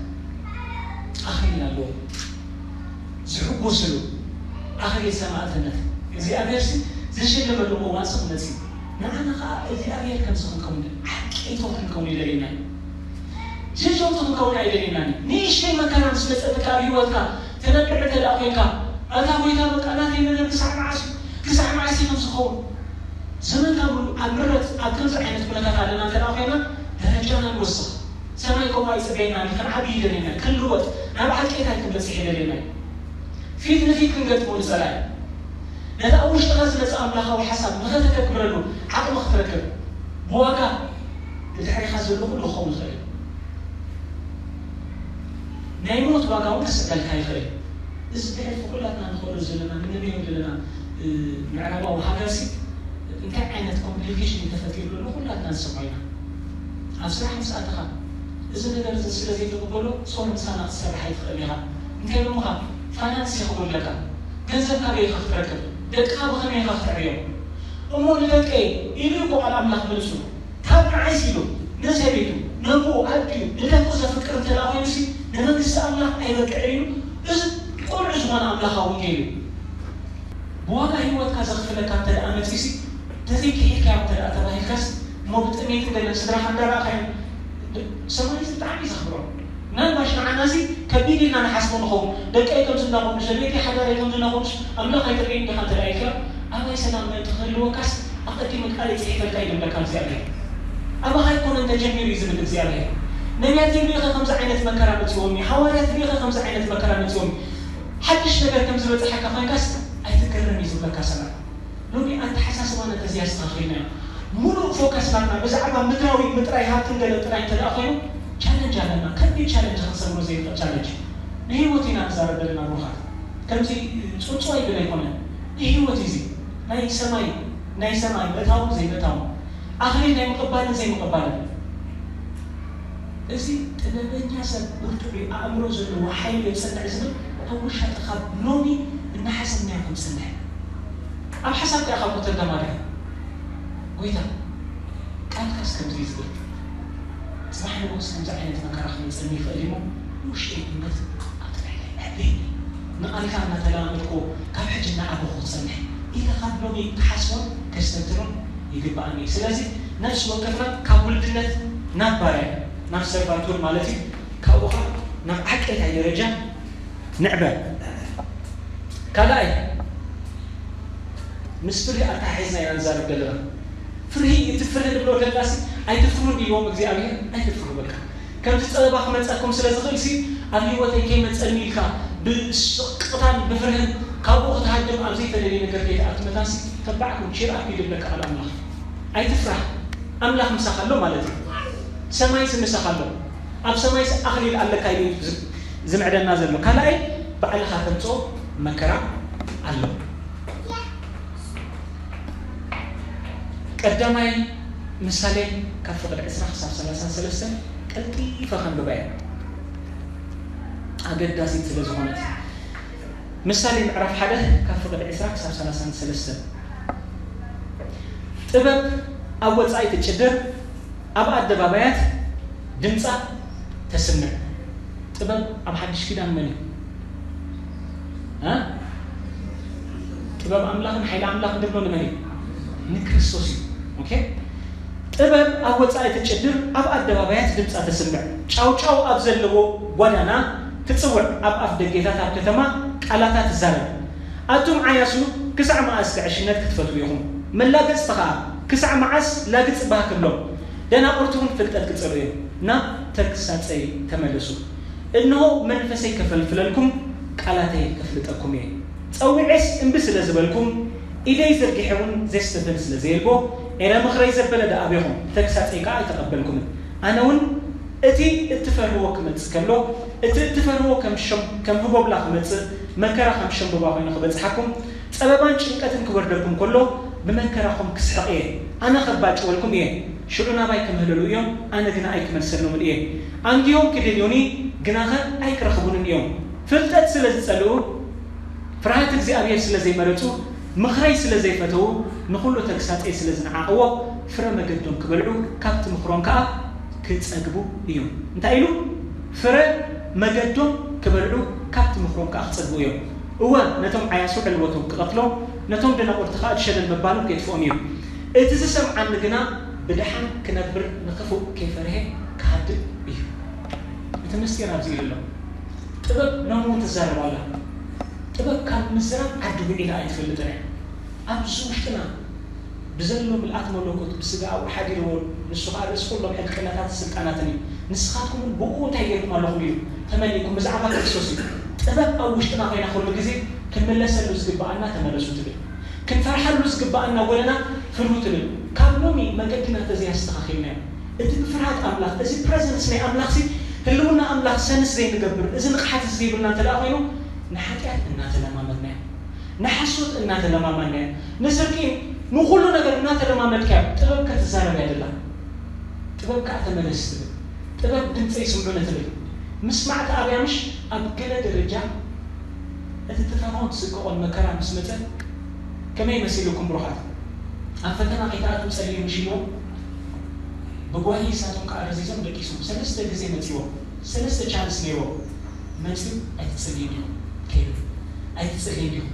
ኣኽሊል ኣለዎም፣ ዝሕጎስሉ ኣኽሊል ሰማእትነት። እግዚኣብሔር ሲ ዝሽልመሉ እዋን ሲ ክመጽእ እዩ። ንዓና ኸዓ እግዚኣብሔር ከምዚ ክንከውን፣ ዓቂቶ ክንከውን ይደልየና እዩ። ጀጀውቲ ክንከውን ኣይደልየናን እዩ። ንእሽተይ መከራ ምስ መጸትካ ኣብ ህይወትካ ተነብዕ እንተ ደኣ ኮይንካ፣ ኣታ ጎይታ በቃ ናተይ ነገር ክሳዕ መዓስ እዩ? ክሳዕ መዓስ እዩ ከምዚ ክኸውን? ዘመንካ ሙሉ ኣብ ምረት ኣብ ከምዚ ዓይነት ኩነታት ኣለና እንተ ደኣ ኮይና፣ ደረጃና ንወስኽ። ሰማይ ከምኡ ኣይጽበየናን እዩ። ክንዓቢ ይደልየና እዩ። ክንልወጥ፣ ናብ ዓቂታይ ክንበጽሕ ይደልየና እዩ። ፊት ንፊት ክንገጥሞ ንጸላኢ። ነቲ ኣብ ውሽጥኻ ዝመጽእ ኣምላኻዊ ሓሳብ ንኸተተግብረሉ ዓቕሚ ክትረክብ፣ ብዋጋ ብድሕሬኻ ዘሎ ኩሉ ክኸውን ይኽእል እዩ። ናይ ሞት ዋጋ እውን ከስዕበልካ ይኽእል እዩ። እዚ ብሕልፊ ኩላትና ንኽእሎ ዘለና፣ ንነብዮ ዘለና፣ እ፣ ምዕራባዊ ሃገርሲ እንታይ ዓይነት ኮምፕሊኬሽን እዩ ተፈጢሩ ዘሎ ኩላትና ንሰምዖ ኢና። ኣብ ስራሕ ምስ ኣተኻ፣ እዚ ነገር እዚ ስለ ዘይትቕበሎ፣ ሶሪ ምሳና ክትሰርሕ ኣይትኽእልን ኢኻ። እንታይ ኢሎምኻ? ፋይናንስ ይኽብለካ። ገንዘብ ካበይ ኢኻ ክትረክብ? ደቅኻ ብኸመይ ኢኻ ክተዕብዮም? እሞ ንደቀይ ኢሉ እኮ ቃል ኣምላኽ መሊሱ። ካብ ንዓይስ ኢሉ፣ ንሰበይቱ፣ ነቦኡ፣ ኣዲኡ፣ ንደቁ ዘፍቅር እንተ ደኣ ኮይኑሲ፣ ንመንግስቲ ኣምላኽ ኣይበቅዕን እዩ። እዚ ቁኑዕ ዝኾነ ኣምላኻዊ ወንጌል እዩ። ብዋጋ ህይወትካ ዘኽፍለካ እንተ ደኣ መጺኡሲ፣ እንተዘይክሒድካዮ እንተ ደኣ ተባሂልካስ፣ እሞ ብጥሜትን ገለን ስድራኻ እንዳረኣኻዮም፣ ሰማይ እዚ ብጣዕሚ እዩ ዘኽብሮ። ምናልባሽ ንዓና እዚ ከቢድ ኢልና ንሓስቦ ንኸውን። ደቀይ ከምዚ እንዳኾኑ፣ ሰበይተይ ሓዳረይ ከምዚ እንዳኾኑስ ኣምላኽ ኣይትርእይን ዲኻ እንተ ደኣ ኢልካዮ፣ ኣባይ ሰላም ምእንቲ ክህልወካስ ኣቐዲመ ቃለይ ጽሒፈልካ እዩ ዝብለካ እግዚኣብሔር። ኣባኻ ኣይኮነን ተጀሚሩ እዩ ዝብል እግዚኣብሔር። ነቢያት ርኢኸ ከምዚ ዓይነት መከራ መጺዎም እዩ፣ ሃዋርያት ርኢኸ ከምዚ ዓይነት መከራ መጺዎም እዩ። ሓድሽ ነገር ከም ዝበጽሓካ ኮይንካስ ኣይትገረም እዩ ዝብለካ ሰማይ። ሎሚ ኣተሓሳስባና እንተዘይ ኣስተኻኺልናዮ፣ ሙሉእ ፎከስ ናትና ብዛዕባ ምድራዊ ምጥራይ ሃብትን ገለ ጥራይ እንተ ደኣ ኮይኑ፣ ቻለንጅ ኣለና። ከቢድ ቻለንጅ ክንሰግሮ ዘይንኽእል ቻለንጅ። ንህይወት ኢና ንዛረብ ዘለና ብሩኻት። ከምዚ ጽውጽዋይ ገለ ኣይኮነን። ንህይወት እዩ እዚ። ናይ ሰማይ፣ ናይ ሰማይ ምእታውን ዘይምእታውን። ኣኽሊል ናይ ምቕባልን ዘይምቕባልን። እዚ ጥበበኛ ሰብ ብርቱዕ እዩ፣ ኣእምሮ ዘለዎ ሓይሉ የጽንዕ ዝብል ኣብ ውሽጢ ካብ ሎሚ እናሓሰብናዮ ክንጽንሕ። ኣብ ሓሳብካ ኢኻ እኮ ተጋማዲ። ጎይታ፣ ቃልካስ ከምዚ እዩ ዝብል። ጽባሕ ንግሆስ ከምዚ ዓይነት መከራ ክመጸኒ ይኽእል እዩ እሞ፣ ንውሽጠይ እምነት ኣብ ጥራይ ኣይዕበየኒ። ንቓልካ እናተለማመድኩ ካብ ሕጂ እናዓበኹ ክጸንሕ ኢለ ካብ ሎሚ ክሓስቦን ከስተንትኖን ይግብኣኒ እዩ። ስለዚ ነፍሲ ወከፍና ካብ ውልድነት ናብ ባርያ፣ ናብ ሰርቫንትሁድ ማለት እዩ፣ ካብኡ ኸዓ ናብ ዓቀይታይ ደረጃ ንዕበ። ካልኣይ፣ ምስ ፍርሂ ኣተሓሒዝና ኢና ንዛረብ ዘለና። ፍርሂ፣ እቲ ፍርሂ ንብሎ ዘለናሲ ኣይትፍርሁ እንዲልዎም እግዚኣብሔር፣ ኣይትፍርሁ በቃ። ከምዚ ጸበባ ክመጸኩም ስለ ዝኽእልሲ፣ ኣብ ህይወተይ ከይመጸኒ ኢልካ ብስቕታን ብፍርህን ካብኡ ክትሃድም ኣብ ዘይተደልየ ነገር ከይትኣቱ መታንሲ፣ ተባዕኩም ቺር ኣፕ እዩ ዝብለካ ቃል ኣምላኽ። ኣይትፍራህ፣ ኣምላኽ ምሳኻ ኣሎ ማለት እዩ። ሰማይሲ ምሳኻ ኣሎ። ኣብ ሰማይሲ ኣኽሊል ኣለካ እዩ ዝ-፣ ዝምዕደና ዘሎ። ካልኣይ፣ ባዕልኻ ተምጽኦ መከራ ኣሎ። ቀዳማይ ምሳሌ ካብ ፍቕዲ ዕስራ ክሳብ ሰላሳ ሰለስተ ቀልጢፈ ከንብባ እየ፣ ኣገዳሲት ስለ ዝኾነት። ምሳሌ ምዕራፍ ሓደ ካብ ፍቕዲ ዕስራ ክሳብ ሰላሳን ሰለስተን። ጥበብ ኣብ ወጻኢ ትጭድር፣ ኣብ ኣደባባያት ድምጻ ተስምዕ። ጥበብ ኣብ ሓድሽ ኪዳን መን እዩ? እ? ጥበብ ኣምላኽን ሓይሊ ኣምላኽን ድብሎ ንመን እዩ? ንክርስቶስ እዩ። ኦኬ? ጥበብ ኣብ ወጻኢ ትጭድር፣ ኣብ ኣደባባያት ድምጻ ተስምዕ። ጫውጫው ኣብ ዘለዎ ጓዳና ትጽውዕ፣ ኣብ ኣፍ ደጌታት ኣብ ከተማ ቃላታ ትዛረብ። ኣቱም ዓያሱ፣ ክሳዕ መኣስ ዕሽነት ክትፈትዉ ኢኹም? መላገጽቲ ኸኣ፣ ክሳዕ መዓስ ላግጺ ባህ ክብሎም? ደናቑርቲ እውን ፍልጠት ክጸልኡ እዮም። ናብ ተግሳጸይ ተመለሱ። እንሆ፣ መንፈሰይ ከፈልፍለልኩም፣ ቃላተይ ከፍልጠኩም እየ። ጸዊዔስ እምቢ ስለ ዝበልኩም፣ ኢደይ ዘርጊሐ እውን ዘስተብህል ስለ ዘየልቦ፣ ኤረ ምኽረይ ዘበለ ደኣ ኣቤኹም፣ ተግሳጸይ ከኣ ኣይተቐበልኩምን። ኣነ እውን እቲ እትፈርህዎ ክመጽእ ከሎ፣ እቲ እትፈርህዎ ከም ሸም-፣ ከም ህቦብላ ክመጽእ፣ መከራ ከም ሸምበባ ኮይኑ ክበጽሓኩም፣ ጸበባን ጭንቀትን ክወርደኩም ከሎ፣ ብመከራኹም ክስሕቕ እየ። ኣነ ከባጭወልኩም እየ፣ ሽዑ ናባይ ክምህለሉ እዮም፣ ኣነ ግና ኣይክመልሰሎምን እየ። ኣንጊሆም ክደልዩኒ፣ ግናኸ ኣይክረኽቡንን እዮም። ፍልጠት ስለ ዝጸልኡ፣ ፍርሃት እግዚኣብሔር ስለ ዘይመረጹ፣ ምኽረይ ስለ ዘይፈተዉ፣ ንኹሉ ተግሳጸይ ስለ ዝነዓቕዎ፣ ፍረ መገዶም ክበልዑ፣ ካብቲ ምኽሮም ከኣ ክጸግቡ እዮም። እንታይ ኢሉ? ፍረ መገዶም ክበልዑ፣ ካብቲ ምኽሮም ከኣ ክጸግቡ እዮም። እወ፣ ነቶም ዓያሱ ዕልወቶም ክቐትሎም፣ ነቶም ደናቑርቲ ከኣ ሸለል ምባሎም ከየጥፍኦም እዩ። እቲ ዝሰምዓኒ ግና ብደሓን ክነብር፣ ንኽፉእ ከይፈርሄ ክሃድእ እዩ። እቲ ምስጢር ኣብዚ ኢሉ ኣሎ። ጥበብ ሎሚ እውን ትዛረብ ኣላ። ጥበብ ካብ ምዝራብ ዓዲ ውዒላ ኣይትፈልጥን እያ። ኣብዚ ውሽጥና ብዘሎ ምልኣት መለኮት ብስጋ ኣብኡ ሓዲርዎ፣ ንሱ ኸኣ ርእሲ ኩሎም ሕልቅነታትን ስልጣናትን እዩ። ንስኻትኩም እውን ብእኡ እንታይ ጌርኩም ኣለኹም ኢሉ ተመሊእኩም ብዛዕባ ክርስቶስ እዩ። ጥበብ ኣብ ውሽጥና ኮይና ኩሉ ግዜ ክንምለሰሉ ዝግብኣና ተመለሱ ትብል። ክንፈርሓሉ ዝግብኣና ወለና ፍርሁ ትብል። ካብ ሎሚ መገድና ተዘይኣስተኻኺልናዮ፣ እቲ ብፍርሃት ኣምላኽ፣ እዚ ፕረዘንስ ናይ ኣምላኽሲ፣ ህልውና ኣምላኽ ሰንስ ዘይንገብር፣ እዚ ንቕሓት እዚ ዘይብልና እንተ ደኣ ኮይኑ፣ ንሓጢኣት እናተለማመድናዮ፣ ንሓሶት እናተለማመድናዮ፣ ንስርቂ፣ ንኹሉ ነገር እናተለማመድካዮ፣ ጥበብ ከትዛረብ እያ ደላ። ጥበብ ከኣ ተመለስ ትብል። ጥበብ ድምፀይ ስምዑኒ ትብል። ምስማዕ ተኣብያ ምሽ ኣብ ገለ ደረጃ እቲ ትፈርሆን ትስቀቖን መከራ ምስ መጸ ከመይ መሲልኩም ብሩኻት? ኣብ ፈተና ከይትኣትዉ ጸልዩ ምሽ ኢልዎም ብጓሂ ንሳቶም ከኣ ረዚዞም ደቂሶም። ሰለስተ ግዜ መጺዎም። ሰለስተ ቻንስ ነይርዎም። መጺኡ ኣይትጸልዩ እንዲኹም ከይዱ። ኣይትጸልዩ እንዲኹም።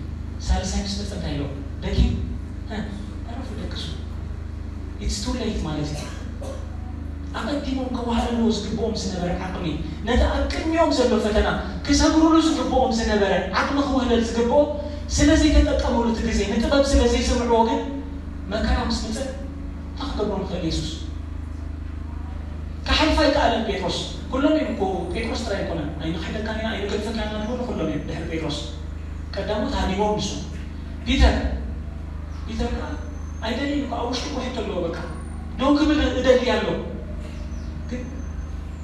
ሳልሳይ ምስ መጸ እንታይ ኢልዎም? ደጊም፣ እ፣ ዕረፉ ደቅሱ። It's too late ማለት እዩ። ኣቐዲሞም ከዋህለልዎ ዝግብኦም ዝነበረ ዓቕሚ፣ ነቲ ኣብ ቅድሚኦም ዘሎ ፈተና ክሰግሩሉ ዝግብኦም ዝነበረ ዓቕሚ ክውህለል ዝግብኦ ስለ ዘይተጠቀምሉ፣ እቲ ግዜ ንጥበብ ስለ ዘይስምዕዎ ግን መከራ ምስ መጸ እንታይ ክገብሮ ንኽእል የሱስ? ክሓልፍ ኣይከኣለን ጴጥሮስ። ኩሎም እዮም እኮ፣ ጴጥሮስ ጥራይ ኣይኮነን። ኣይንኽሕደካን ኢና፣ ኣይንገድፈካን ኢና ንብሉ ኩሎም እዮም ድሕሪ ጴጥሮስ። ቀዳሞት ሃዲሞም ንሱ። ፒተር፣ ፒተር ከኣ ኣይደልይን እኮ፣ ኣብ ውሽጡ እኮ ሕቶ ኣለዎ በቃ። ደው ክብል እደሊ ኣሎ። ግን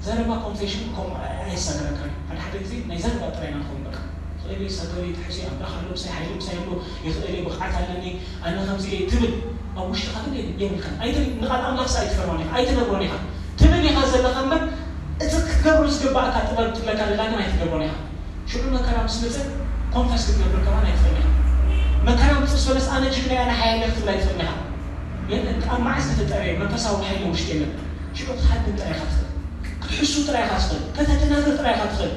ዘረባ ኮንፌሽን ከምኡ ኣየሳግረካን። ሓደ ሓደ ግዜ ናይ ዘረባ ጥራይ ኢና ንኸውን በቃ። ተቐይሩ ይሳገሩ፣ ይትሕዙ፣ ኣምላኽ ኣሎ ምሳይ፣ ሓይሊ ምሳይ ኣሎ፣ ይኽእል እየ፣ ብቕዓት ኣለኒ፣ ኣነ ከምዚ እየ ትብል፣ ኣብ ውሽጥኻ ግን የብ-፣ የብልካን። ኣይትብል፣ ንቓል ኣምላኽስ ኣይትፈርሆን ኢኻ፣ ኣይትነግሮን ኢኻ። ትብል ኢኻ ዘለኻ እምበር፣ እቲ ክትገብሮ ዝግባእካ ጥበብ ትብለካ ዘላ ግን ኣይትገብሮን ኢኻ። ሽዑ መከራ ምስ መጸ ኮንፈስ ክትገብር ከማን ኣይትኽእልን ኢኻ። መከራ ምስ በለስ ኣነ ጅግና እየ፣ ኣነ ሓያል እየ ክትብል ኣይትኽእልን ኢኻ። የለን፣ ካብ መዓስ ተፈጠረ መንፈሳዊ ሓይሊ ውሽጢ የለን። ሽዑ ክትሃድም ጥራይ ኢኻ ትኽእል። ክትሕሱ ጥራይ ኢኻ ትኽእል። ከተደናግር ጥራይ ኢኻ ትኽእል።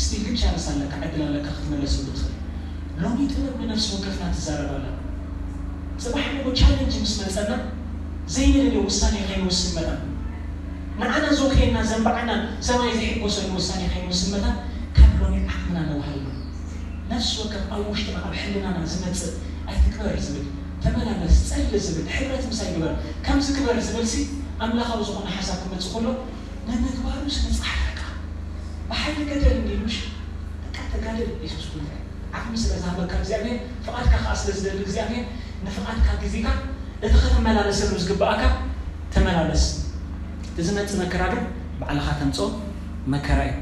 ስቲል ግን ቻንስ ኣለካ፣ ዕድል ኣለካ ክትመለሰሉ ትኽእል። ሎሚ ጥበብ ንነፍሲ ወከፍና ትዛረብ ኣላ። ጽባሕ ንግሆ ቻለንጅ ምስ መጸና ዘይንደልዮ ውሳኔ ከይንውስን መጠን፣ ንዓና ዘውክየና ዘንብዓና ሰማይ ዘይሕጎሰሉ ውሳኔ ከይንውስን መጠን ካብ ሎሚ ዓቕምና ነውሃሉ። ነፍሲ ወከፍ ኣብ ውሽጥና ኣብ ሕልናና ዝመጽእ ኣይትግበር ዝብል፣ ተመላለስ፣ ጸሊ ዝብል፣ ሕብረት ምሳይ ግበር፣ ከምዚ ግበር ዝብልሲ ኣምላኻዊ ዝኾነ ሓሳብ ክመጽእ ከሎ ንምግባሩ ስለ ዝሓረካ ብሓይሊ ገደል እንዲሉሽ በቃ ተጋደል የሱስ ጎይታ እዩ። ዓቕሚ ስለ ዝሃበካ እግዚኣብሔር፣ ፍቓድካ ከኣ ስለ ዝደሊ እግዚኣብሔር፣ ንፍቓድካ ግዜካ እቲ ከተመላለሰሉ ዝግብኣካ ተመላለስ። እቲ ዝመጽእ መከራ ግን ባዕልኻ ተምጽኦ መከራ እዩ።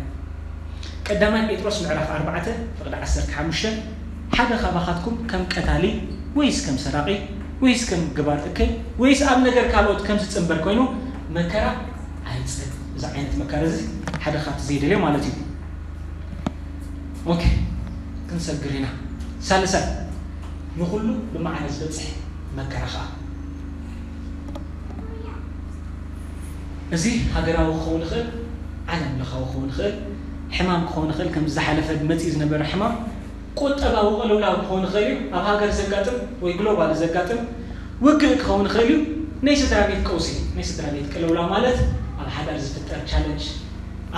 ቀዳማይ ጴጥሮስ ምዕራፍ ኣርባዕተ ፍቕዲ ዓሰርተ ሓሙሽተ፣ ሓደ ካባኻትኩም ከም ቀታሊ ወይስ ከም ሰራቒ ወይስ ከም ገባር እከይ ወይስ ኣብ ነገር ካልኦት ከም ዝጽንበር ኮይኑ መከራ ኣይጽን። እዚ ዓይነት መከራ እዚ ሓደ ካብቲ ዘይደልዮ ማለት እዩ። ኦኬ፣ ክንሰግር ኢና። ሳልሳይ፣ ንኹሉ ብማዕረ ዝበጽሕ መከራ ኸኣ። እዚ ሃገራዊ ክኸውን ይኽእል፣ ዓለም ለኻዊ ክኸውን ይኽእል፣ ሕማም ክኸውን ይኽእል፣ ከምዚ ዝሓለፈ መጺኡ ዝነበረ ሕማም ቁጠባዊ ቅልውላው ክኸውን ይኽእል እዩ። ኣብ ሃገር ዘጋጥም ወይ ግሎባል ዘጋጥም ውግእ ክኸውን ይኽእል እዩ። ናይ ስድራ ቤት ቀውሲ፣ ናይ ስድራ ቤት ቅልውላው ማለት ኣብ ሓዳር ዝፍጠር ቻለንጅ፣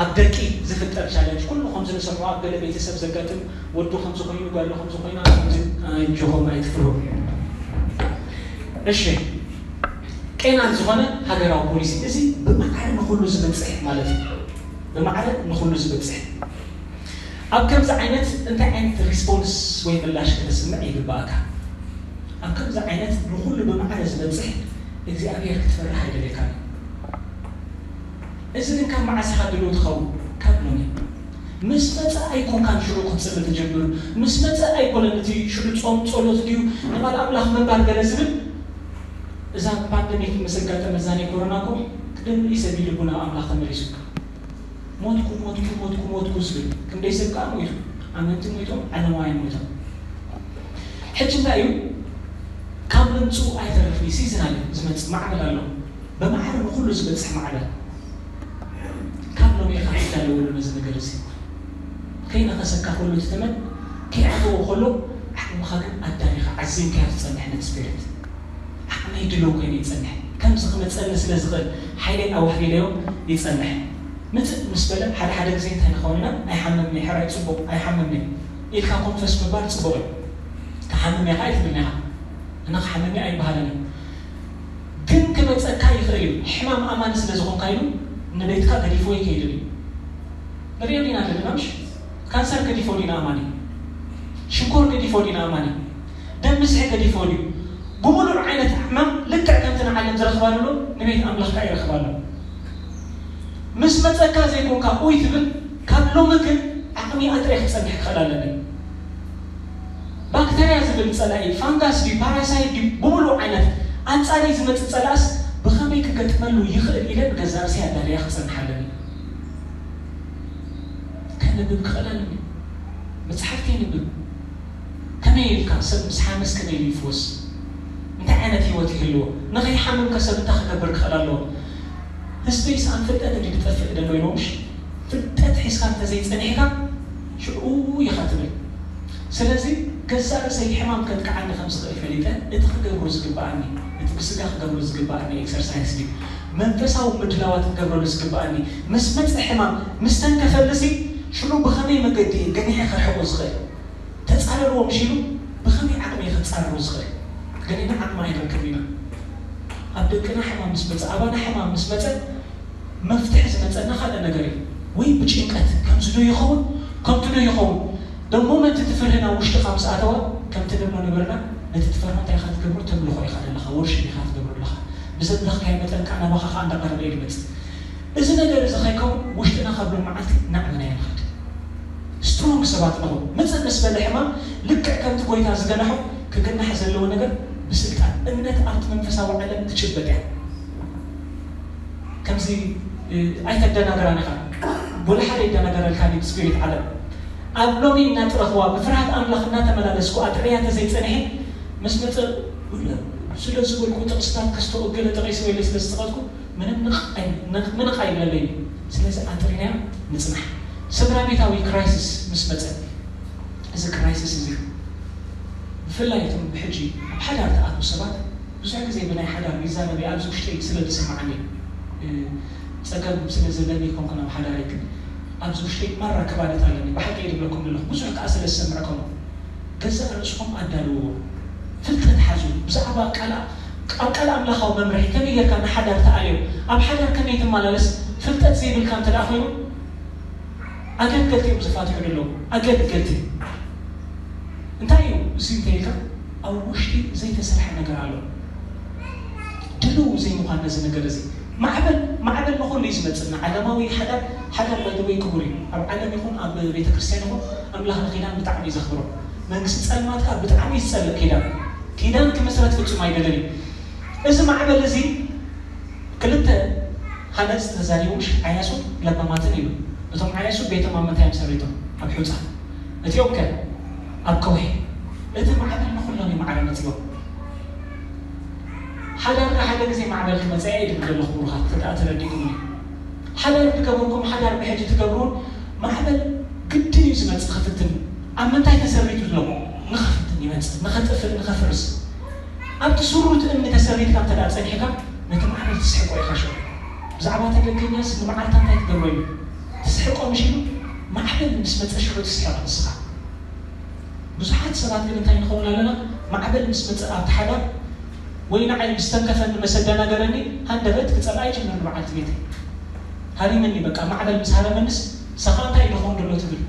ኣብ ደቂ ዝፍጠር ቻለንጅ፣ ኩሉ ከምዚ ንሰምዖ ኣብ ገለ ቤተሰብ ዘጋጥም፣ ወዱ ከምዚ ኮይኑ፣ ጓሉ ከምዚ ኮይና፣ ከምዚ ኣጆኹም ኣይትፍርሁ። እሺ፣ ቄናን ዝኾነ ሃገራዊ ፖሊሲ፣ እዚ ብማዕረ ንኹሉ ዝበጽሕ ማለት እዩ። ብማዕረ ንኹሉ ዝበጽሕ። ኣብ ከምዚ ዓይነት እንታይ ዓይነት ሪስፖንስ ወይ ምላሽ ከተስምዕ ይግባእካ? ኣብ ከምዚ ዓይነት ንኹሉ ብማዕረ ዝበጽሕ እግዚኣብሔር ክትፈርህ ኣይደልየካን እዩ። እዚ ግን ካብ መዓስ ኢኻ ድልው ትኸውን? ካብ ሎሚ። ምስ መጸ ኣይኮንካን ሽዑ ክትጽሊ ትጅምር። ምስ መጸ ኣይኮነን እቲ ሽዑ ጾም ጸሎት ድዩ ንቓል ኣምላኽ ምንባር ገለ ዝብል። እዛ ፓንደሚክ ምስ ኣጋጠመት እዛ ናይ ኮሮና እኮ ክደንኢ ሰብ እዩ ልቡ ናብ ኣምላኽ ተመሊሱ። ሞትኩ ሞትኩ ሞትኩ ሞትኩ ዝብል ክንደይ ሰብ ከኣ ሞይቱ። ኣመንቲ ሞይቶም፣ ዓለማውያን ሞይቶም። ሕጂ እንታይ እዩ? ካብ ምምጽኡ ኣይተርፍን እዩ። ሲዝን ኣሎ ዝመጽእ ማዕበል ኣሎ። ብማዕረ ንኹሉ ዝበጽሕ ማዕበል። ካብ ሎሚ ኢኻ ትዳለወሉ ነዚ ነገር እዚ። ከይነኸሰካ ከሎ እቲ ተመን ከይዓተወ ከሎ ዓቕምኻ ግን ኣዳሊኻ ዓዚምካዮ ትጸንሕ ነቲ ስፒሪት። ዓቕመይ ድልው ኮይኑ ይጸንሕ። ከምዚ ክመጸኒ ስለ ዝኽእል ሓይለይ ኣዋህሊለዮ ይጸንሕ። ምጽእ ምስ በለ ሓደ ሓደ ግዜ እንታይ ንኸውን ኢና? ኣይሓምምን እየ፣ ሕራይ ጽቡቕ፣ ኣይሓምምን እየ ኢልካ ኮንፈስ ምግባር ጽቡቕ እዩ። ክሓምም እየ ኸኣ ኣይትብልን ኢኻ። ኣነ ክሓምም እየ ኣይበሃልን እዩ። ግን ክመጸካ ይኽእል እዩ። ሕማም ኣማኒ ስለ ዝኾንካ ኢሉ ንቤትካ ገዲፍዎ ይከይድ እዩ። ንሪኦ ዲና ዘለና ምሽ? ካንሰር ገዲፎ ዲና ኣማኒ? ሽኮር ገዲፎ ዲና ኣማኒ? ደም ምስሒ ገዲፎ ድዩ? ብምሉእ ዓይነት ሕማም ልክዕ ከምቲ ንዓለም ዝረኽባ ዘሎ ንቤት ኣምላኽካ ይረኽባ ኣሎ። ምስ መጸካ ዘይኮንካ ኡይ ትብል፣ ካብ ሎሚ ግን ዓቕሚ ኣጥረ ክጸንሕ ክኽእል ኣለኒ። ባክተርያ ዝብል ጸላኢ፣ ፋንጋስ ድዩ፣ ፓራሳይት ድዩ፣ ብምሉእ ዓይነት ኣንጻረይ ዝመጽእ ጸላእስ ብኸመይ ክገጥመሉ ይኽእል ኢለ ንገዛእ ርእሰይ ኣዳልያ ክጸንሕ ኣለኒ። ከንብብ ክኽእል ኣለኒ። መጽሓፍ ከይንብብ ከመይ ኢልካ ሰብ ምስ ሓመስ ከመይ ኢሉ ይፍወስ? እንታይ ዓይነት ህይወት ይህልዎ? ንኸይሓምም ከ ሰብ እንታይ ክገብር ክኽእል ኣለዎ? ህዝበይ ሰኣን ፍልጠት እንዲ ዝጠፍእ ደሎ ኢሎምሽ? ፍልጠት ሒዝካ እንተዘይጸኒሕካ ሽዑ ኢኻ ትብል። ስለዚ ገዛእ ርእሰይ ሕማም ከጥቅዓኒ ከም ዝኽእል ፈሊጠ እቲ ክገብሮ ዝግብኣኒ፣ እቲ ብስጋ ክገብሮ ዝግብኣኒ ኤክሰርሳይስ ድዩ መንፈሳዊ ምድላዋት ክገብረሉ ዝግብኣኒ ምስ መጸ ሕማም ምስ ተንከፈልሲ ሽዑ ብኸመይ መገዲ እየ ገኒሐ ከርሕቆ ዝኽእል? ተጻረርዎ ምሽ ኢሉ ብኸመይ ዓቕሚ እየ ክጻረሮ ዝኽእል? ገሌና ዓቕሚ ኣይንረክብ ኢና። ኣብ ደቅና ሕማም ምስ መጸ፣ ኣባና ሕማም ምስ መጸ መፍትሒ ዝመጸና ካልእ ነገር እዩ። ወይ ብጭንቀት ከምዚ ዶ ይኸውን ከምቲ ዶ ይኸውን ደሞ መንቲ ትፍርህና ውሽጥኻ ምስ ኣተወ ከምቲ ንብሎ ነበርና ነቲ ትፈርሆ እንታይ ኢኻ ትገብሮ ተምልኾ ኢኻ ዘለኻ ወርሽን ኢኻ ትገብሮ ኣለኻ ብዘምለኽካዮ መጠን ከዓ ናባኻ ከዓ እንዳቐረበ እዩ ዝመጽእ እዚ ነገር እዚ ከይከውን ውሽጥና ካብ ሎም መዓልቲ ናዕብና ይንኸድ ስትሮንግ ሰባት ንኹን ምጽእ ምስ በለ ሕማም ልክዕ ከምቲ ጎይታ ዝገናሖ ክግናሕ ዘለዎ ነገር ብስልጣን እምነት ኣብቲ መንፈሳዊ ዓለም ትጭበጥ እያ ከምዚ ኣይተደናገራን ኢኻ ወላ ሓደ ይደናገረልካ ዩ ስፒሪት ዓለም ኣብ ሎሚ እናጥረኽዋ ብፍርሃት ኣምላኽ እናተመላለስኩ ኣጥርያ ተዘይጸንሐ ምስ መጸ ስለ ዝበልኩ ጥቕስታት ከስተኦ ገለ ጠቒሰ ወይለ ስለ ዝጠቐጥኩ ምንም ንቕ ኣይ- ንቕ- ምንቕ ኣይብለለይ እዩ ስለዚ ኣጥሪና ንጽናሕ ስድራ ቤታዊ ክራይሲስ ምስ መጸ እዚ ክራይሲስ እዚ ብፍላይ እቶም ብሕጂ ኣብ ሓዳር ተኣትዉ ሰባት ብዙሕ ግዜ ብናይ ሓዳር ይዛረብ እየ ኣብዚ ውሽጠይ ስለ ዝስምዓኒ እ፣ ጸገም ስለ ዘለኒ ይኮንኩን ኣብ ሓዳረይ ግን ኣብዚ ውሽጠይ ማራ ክባለት ኣለኒ ብሓቂ እየ ዝብለኩም ዘለኹ ብዙሕ ከኣ ስለ ዝሰምዕ ከምኡ ገዛእ ርእስኹም ኣዳልውዎ ፍልጠት ሓዙ ብዛዕባ ቃል ኣብ ቃል ኣምላኻዊ መምርሒ ከመይ ጌርካ ንሓዳር ትኣልዮ ኣብ ሓዳር ከመይ ትመላለስ ፍልጠት ዘይብልካ እንተ ደኣ ኮይኑ ኣገልገልቲ እዮም ዝፋትሑ ዘለዉ ኣገልገልቲ እንታይ እዩ እዚ እንተ ኢልካ ኣብ ውሽጢ ዘይተሰርሐ ነገር ኣሎ ድልው ዘይምዃን ነዚ ነገር እዚ ማዕበል ማዕበል ንኹሉ እዩ ዝመፅእ ንዓለማዊ ሓዳር ሓዳር ባይተወይ ክቡር እዩ ኣብ ዓለም ይኹን ኣብ ቤተ ክርስቲያን ይኹን ኣምላኽ ንኪዳን ብጣዕሚ እዩ ዘኽብሮ መንግስቲ ጸልማት ከዓ ብጣዕሚ እዩ ዝጸልእ ኪዳን ኪዳን ክምስረት ፍጹም ኣይደልን እዩ እዚ ማዕበል እዚ ክልተ ሃነፅቲ ተዛሪቦም ዓያሱን ለባማትን ይብሉ። እቶም ዓያሱ ቤቶም ኣብ ምንታይ እዮም ሰሪቶም? ኣብ ሑፃ። እቲኦም ከ? ኣብ ከውሒ እቲ ማዕበል ንኹሎም እዩ ማዕረ መጺዎም። ሓዳርካ ሓደ ግዜ ማዕበል ክመጽእ እየ ድብል ዘለኹ ብሩኻት፣ እንተ ደኣ ተረዲእኩምኒ። ሓዳር ትገብርኩም፣ ሓዳር ብሕጂ ትገብሩን፣ ማዕበል ግድን እዩ ዝመጽእ ክፍትን። ኣብ ምንታይ ተሰሪቱ ኣሎ? ንኽፍትን ይመጽእ፣ ንኸጥፍእ፣ ንኸፍርስ። ኣብቲ ስሩት እምኒ ተሰሪትካ እንተ ደኣ ጸኒሕካ፣ ነቲ ማዕበል ትስሕቆ ኢኻ ሽዑ። ብዛዕባ ተደገኛስ ንመዓልታ እንታይ ትገብሮ እዩ? ትስሕቆ ምሽ ኢሉ፣ ማዕበል ምስ መጸ ሽዑ ትስሕቕ ንስኻ። ብዙሓት ሰባት ግን እንታይ ንኸውን ኣለና? ማዕበል ምስ መጸ ኣብቲ ሓዳር ወይ ንዓይ ምስ ተንከፈኒ መሰ ደናገረኒ፣ ሃንደበት ክጸልኣ ይጅምር ንበዓልቲ ቤተይ። ሃሪመኒ በቃ፣ ማዕበል ምስ ሃረመንስ ንሳ ኸኣ እንታይ እዩ ደኾን ደሎ ትብል።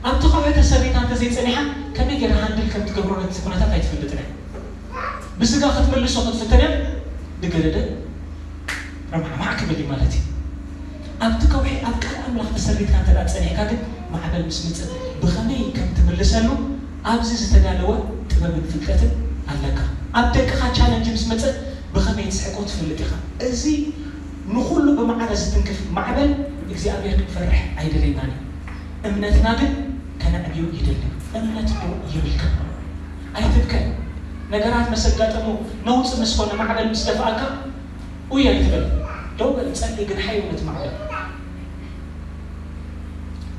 ኣብቲ ከውሒ ተሰሪታ እንተዘይጸኒሓ ከመይ ገይራ ሃንድል ከም ትገብሮ ነቲ ኩነታት ኣይትፈልጥን እያ። ብስጋ ክትምልሶ ክትፍትን እያ፣ ንገደደ ረማዕማዕ ክብል እዩ ማለት እዩ። ኣብቲ ከውሒ ኣብ ቃል ኣምላኽ ተሰሪትካ እንተ ደኣ ጸኒሕካ ግን ማዕበል ምስ መጸ ብኸመይ ከም ትምልሰሉ ኣብዚ ዝተዳለወ ጥበብን ፍልጠትን ኣለካ። ኣብ ደቅኻ ቻለንጅ ምስ መጸ ብኸመይ ትስሕቆ ትፈልጥ ኢኻ። እዚ ንኹሉ ብማዕረ ዝትንክፍ ማዕበል እግዚኣብሔር ክንፈርሕ ኣይደለየናን እዩ። እምነትና ግን ከነዕብዮ ይደሊ። እምነት ዶ ይብልካ? ኣይትብከ። ነገራት መሰጋጠሙ ነውጽ ምስ ኮነ ማዕበል ምስ ደፍኣካ ኡይ ኣይትበል። ደው በል፣ ጸሊ፣ ግድሓዮ ነቲ ማዕበል።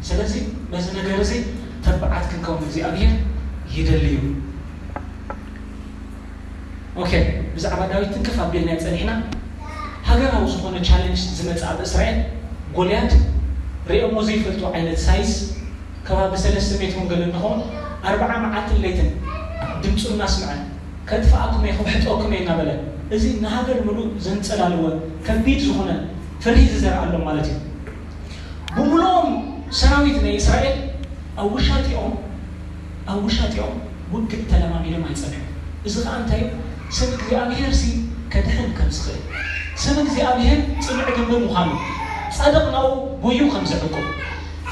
ስለዚ ነዚ ነገር እዚ ተባዓት ክንከውን እግዚኣብሔር ይደሊ እዩ። ኦኬ፣ ብዛዕባ ዳዊት ትንክፍ ኣቢልና ጸኒሕና። ሃገራዊ ዝኾነ ቻለንጅ ዝመጽእ ኣብ እስራኤል ጎልያድ ሪኦሞ ዘይፈልጡ ዓይነት ሳይዝ ከባቢ ሰለስተ ሜትሮን ገለ እንኸውን ኣርብዓ መዓልትን ለይትን ድምፁ እናስምዐ ከጥፍኣኩም እየ ክውሕጠኩም እየ እናበለ እዚ ንሃገር ምሉእ ዘንፀላልወ ከቢድ ዝኾነ ፍርሂ ዝዘርኣሎም ማለት እዩ። ብምሉኦም ሰራዊት ናይ እስራኤል ኣብ ውሻጢኦም ኣብ ውሻጢኦም ውግእ ተለማሚዶም ኣይጸንሑ። እዚ ኸኣ እንታይ እዩ? ስም እግዚኣብሔር ሲ ከድሕን ከም ዝኽእል፣ ስም እግዚኣብሔር ጽኑዕ ግንቢ ምዃኑ፣ ጻድቕ ናብኡ ጎዩ ከም ዝዕቁብ፣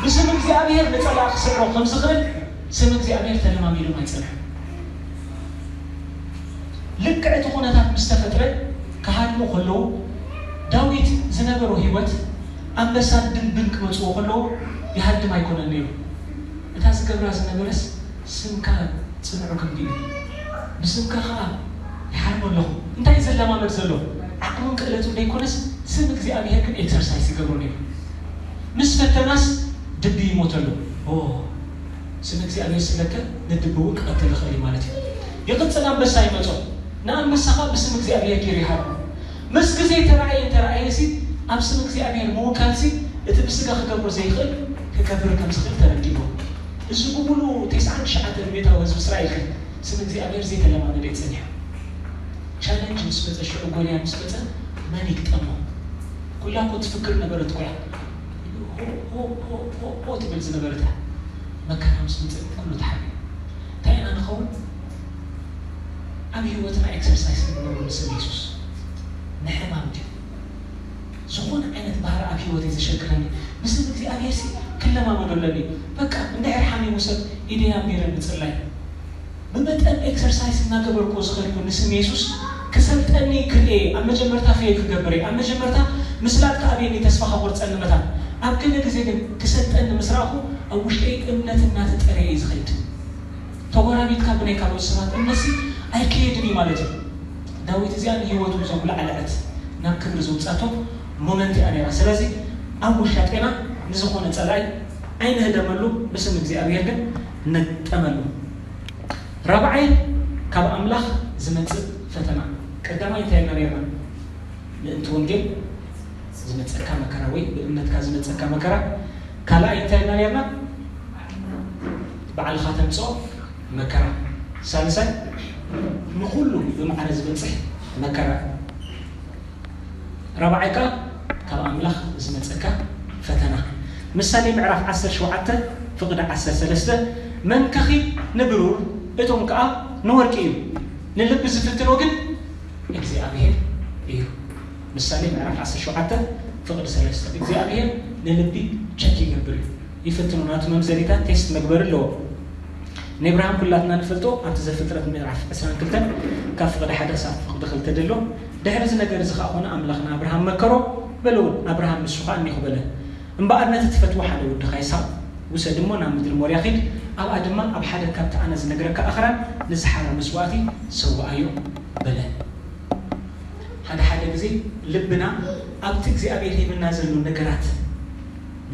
ብስም እግዚኣብሔር ንጸላእ ክስዕሮ ከም ዝኽእል ስም እግዚኣብሔር ተለማሚዶም ኣይጸንሑ። ልክዕ እቲ ኩነታት ምስ ተፈጥረ ክሃድሙ ከለዉ ዳዊት ዝነበሮ ህይወት ኣንበሳን ድብን ክመጽዎ ከለዉ ይሃድም ኣይኮነን ነይሩ። እታ ዝገብራ ዝነበረስ ስምካ ጽንዑ ክንዲ እዩ። ብስምካ ኸኣ ይሓርሞ ኣለኹ። እንታይ እዩ ዘለማመድ ዘሎ? ዓቕሙን ክእለቱን ዘይኮነስ ስም እግዚኣብሔር ግን ኤክሰርሳይዝ ይገብሮ ነይሩ። ምስ ፈተናስ ድቢ ይሞተሉ። ኦ፣ ስም እግዚኣብሔር ስለከ ንድቢ እውን ክቐትል ይኽእል እዩ ማለት እዩ። ይቕጽል ኣንበሳ ይመጾ። ንኣንበሳ ኸኣ ብስም እግዚኣብሔር ገይሩ ይሃርሞ። ምስ ግዜ ተራእየ እንተረኣየ ሲ ኣብ ስም እግዚኣብሔር ምውካል ሲ እቲ ብስጋ ክገብሮ ዘይኽእል ክገብር ከም ዝኽእል ተረዲእዎ። እዚ ብምሉኡ ተስዓን ትሽዓተ ሚእታዊ ህዝቢ እስራኤል ግን ስም እግዚኣብሔር ዘይተለማመደ እዩ ጸኒሑ። ቻለንጅ ምስ መጸ ሽዑ ጎልያድ ምስ መጸ መን ይግጠሞ? ኩላ እኮ ትፍክር ነበረት እኮ እያ። ሆ ሆ ሆ ሆ ሆ ትብል ዝነበረት እያ። መከራ ምስ መጸ ኩሉ ተሓቢኡ። እንታይ ኢና ንኸውን? ኣብ ህይወትና ኤክሰርሳይስ ንግበረሉ ስም የሱስ። ንሕማም ድዩ? ዝኾነ ዓይነት ባህሪ ኣብ ህይወተይ ዘሸግረኒ ብስም እግዚኣብሔር ሲ ክለማመዶ ኣለኒ። በቃ እንድሕር ሓሚሙ ሰብ ኢደይ ኣንቢረ ምጽላይ። ብመጠን ኤክሰርሳይስ እናገበርኩ ዝኸድኩ ንስም የሱስ ክሰልጠኒ ክርእየ ኣብ መጀመርታ ፌል ክገብር እየ። ኣብ መጀመርታ ምስላጥ ክኣብየኒ ተስፋ ከቆርጸኒ መታን ኣብ ገለ ግዜ ግን ክሰልጠኒ ምስ ረኣኹ ኣብ ውሽጠይ እምነት እናተጠረየ እዩ ዝኸይድ። ተጎራቢትካ ብናይ ካልኦት ሰባት እምነትሲ ኣይከየድን እዩ ማለት እዩ። ዳዊት እዚኣ ንህይወቱ ዘጉላዕለዐት ናብ ክብሪ ዘውጻቶ ሞመንት እያ ነይራ። ስለዚ ኣብ ውሻጤና ንዝኾነ ጸላኢ ኣይንህደመሉ፣ ብስም እግዚኣብሔር ግን ንግጠመሉ። ራብዓይ ካብ ኣምላኽ ዝመጽእ ፈተና። ቀዳማይ እንታይ ኢና ነርና? ምእንቲ ወንጌል ዝመጸካ መከራ ወይ ብእምነትካ ዝመጸካ መከራ። ካልኣይ እንታይ ኢና ነርና? ባዕልኻ ተምጽኦ መከራ። ሳልሳይ ንኹሉ ብማዕረ ዝበጽሕ መከራ። ራብዓይ ከኣ ካብ ኣምላኽ ዝመጸካ ፈተና። ምሳሌ ምዕራፍ ዓሰርተ ሸውዓተ ፍቕዲ ዓሰርተ ሰለስተ መንከኺ ንብሩር እቶም ከኣ ንወርቂ እዩ፣ ንልቢ ዝፍትኖ ግን እግዚኣብሔር እዩ። ምሳሌ ምዕራፍ ዓሰርተ ሸውዓተ ፍቕዲ ሰለስተ እግዚኣብሔር ንልቢ ቸክ ይገብር እዩ፣ ይፍትኖ፣ ናቱ መምዘኒታት ቴስት መግበሪ ኣለዎ። ንኣብርሃም ኩላትና ንፈልጦ ኣብቲ ዘፍጥረት ምዕራፍ ዕስራን ክልተን ካብ ፍቕዲ ሓደ ክሳብ ፍቕዲ ክልተ ደሎ። ድሕሪ እዚ ነገር እዚ ኸኣ ኾነ ኣምላኽ ንኣብርሃም መከሮ በለ እውን ኣብርሃም ንሱ ኸኣ እኒኹ በለ። እምበኣር ነቲ ትፈትዎ ሓደ ወድኻ ይስሐቕ ውሰድ እሞ ናብ ምድሪ ሞርያ ኺድ፣ ኣብኣ ድማ ኣብ ሓደ ካብቲ ኣነ ዝነግረካ ኣኽራን ንዝሓራ መስዋእቲ ሰውኣዮ በለ። ሓደ ሓደ ግዜ ልብና ኣብቲ እግዚኣብሔር ሂብና ዘሎ ነገራት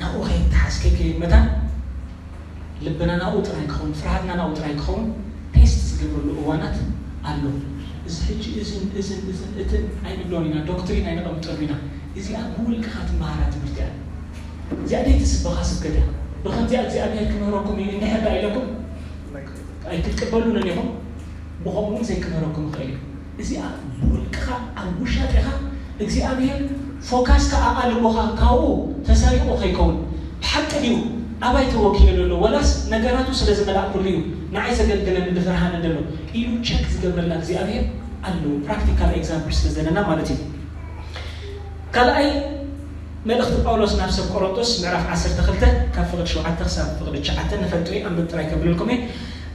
ናብኡ ከይተሓዝ ከይከይድ መታን ልብና ናብኡ ጥራይ ክኸውን፣ ፍርሃትና ናብኡ ጥራይ ክኸውን ቴስት ዝገብረሉ እዋናት ኣሎ። እዚ ሕጂ እዝን እዝን እዝን እትን ኣይንብሎን ኢና፣ ዶክትሪን ኣይነቐምጠሉ ኢና። እዚኣ ብውልቅኻ ትመሃራ ትምህርቲ እያ። እዚኣ ደይትስበኻ ስብከት እያ። ብኸምዚኣ እግዚኣብሔር ክምህረኩም እዩ እንድሕር ደኣ ኢለኩም ኣይትቀበሉንን ኢኹም፣ ብኸምኡ እውን ዘይክምህረኩም ይኽእል እዩ። እዚኣ ብውልቅኻ ኣብ ውሻጤኻ እግዚኣብሔር ፎካስካ ኣቓልቦኻ ካብኡ ተሰሪቑ ከይከውን፣ ብሓቂ ድዩ ኣባይ ተወኪሉ ዘሎ ወላስ ነገራቱ ስለ ዝመላእኩሉ እዩ ንዓይ ዘገልግለኒ ዝፈርሃኒ ዘሎ ኢሉ ቸክ ዝገብረላ እግዚኣብሔር ኣለዎ። ፕራክቲካል ኤግዛምፕል ስለ ዘለና ማለት እዩ። ካልኣይ መልእኽቲ ጳውሎስ ናብ ሰብ ቆሮንቶስ ምዕራፍ ዓሰርተ ክልተ ካብ ፍቕዲ ሸውዓተ ክሳብ ፍቕዲ ትሽዓተ ንፈልጦ እዩ፣ ኣንብብ ጥራይ ከብለልኩም እየ።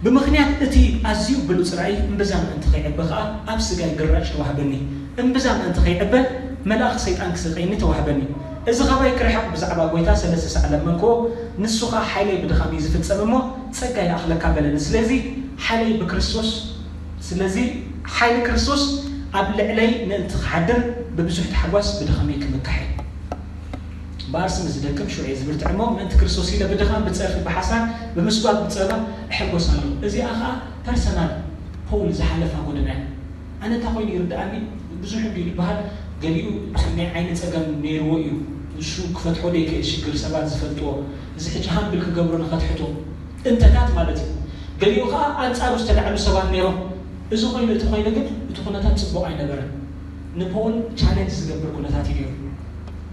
ብምኽንያት እቲ ኣዝዩ ብሉጽ ራእይ እምብዛ ምእንቲ ከይዕበ ኸኣ ኣብ ስጋይ ግራጭ ተዋህበኒ። እምብዛ ምእንቲ ከይዕበ መልኣኽ ሰይጣን ክስርቐኒ ተዋህበኒ። እዚ ኻባይ ክርሕቕ ብዛዕባ ጐይታ ሰለስተ ሳዕ ለመንክዎ፣ ንሱ ኸኣ ሓይለይ ብድኻም እዩ ዝፍጸም እሞ ጸጋ ይኣኽለካ በለኒ። ስለዚ ሓይለይ ብክርስቶስ ስለዚ ሓይሊ ክርስቶስ ኣብ ልዕለይ ምእንቲ ክሓድር ብብዙሕ ታሕጓስ ብድኻመይ ክምካሕ እየ። እምበኣርስ ምስ ዝደክም ሽዑ እየ ዝብርትዕ እሞ ምእንቲ ክርስቶስ ኢለ ብድኻም ብጸርፊ ብሓሳር ብምስጓግ ብጸበባ እሕጎስ ኣለኹ። እዚኣ ኸኣ ፐርሰናል ፖውል ዝሓለፋ ጎደና እያ። ኣነ እንታይ ኮይኑ ይርድኣኒ ብዙሕ እንድዩ ዝበሃል ገሊኡ እቲ ናይ ዓይኒ ጸገም ነይርዎ እዩ። ንሱ ክፈትሖ ዘይክእል ሽግር ሰባት ዝፈልጥዎ እዚ ሕጂ ሃምብል ክገብሮ ንኸትሕቶ እንተታት ማለት እዩ። ገሊኡ ኸዓ ኣንጻሩ ዝተላዕሉ ሰባት ነይሮም። እዚ ኮይኑ እቲ ኮይኑ ግን እቲ ኩነታት ጽቡቕ ኣይነበረን። ንፖል ቻለንጅ ዝገብር ኩነታት እዩ ነይሩ።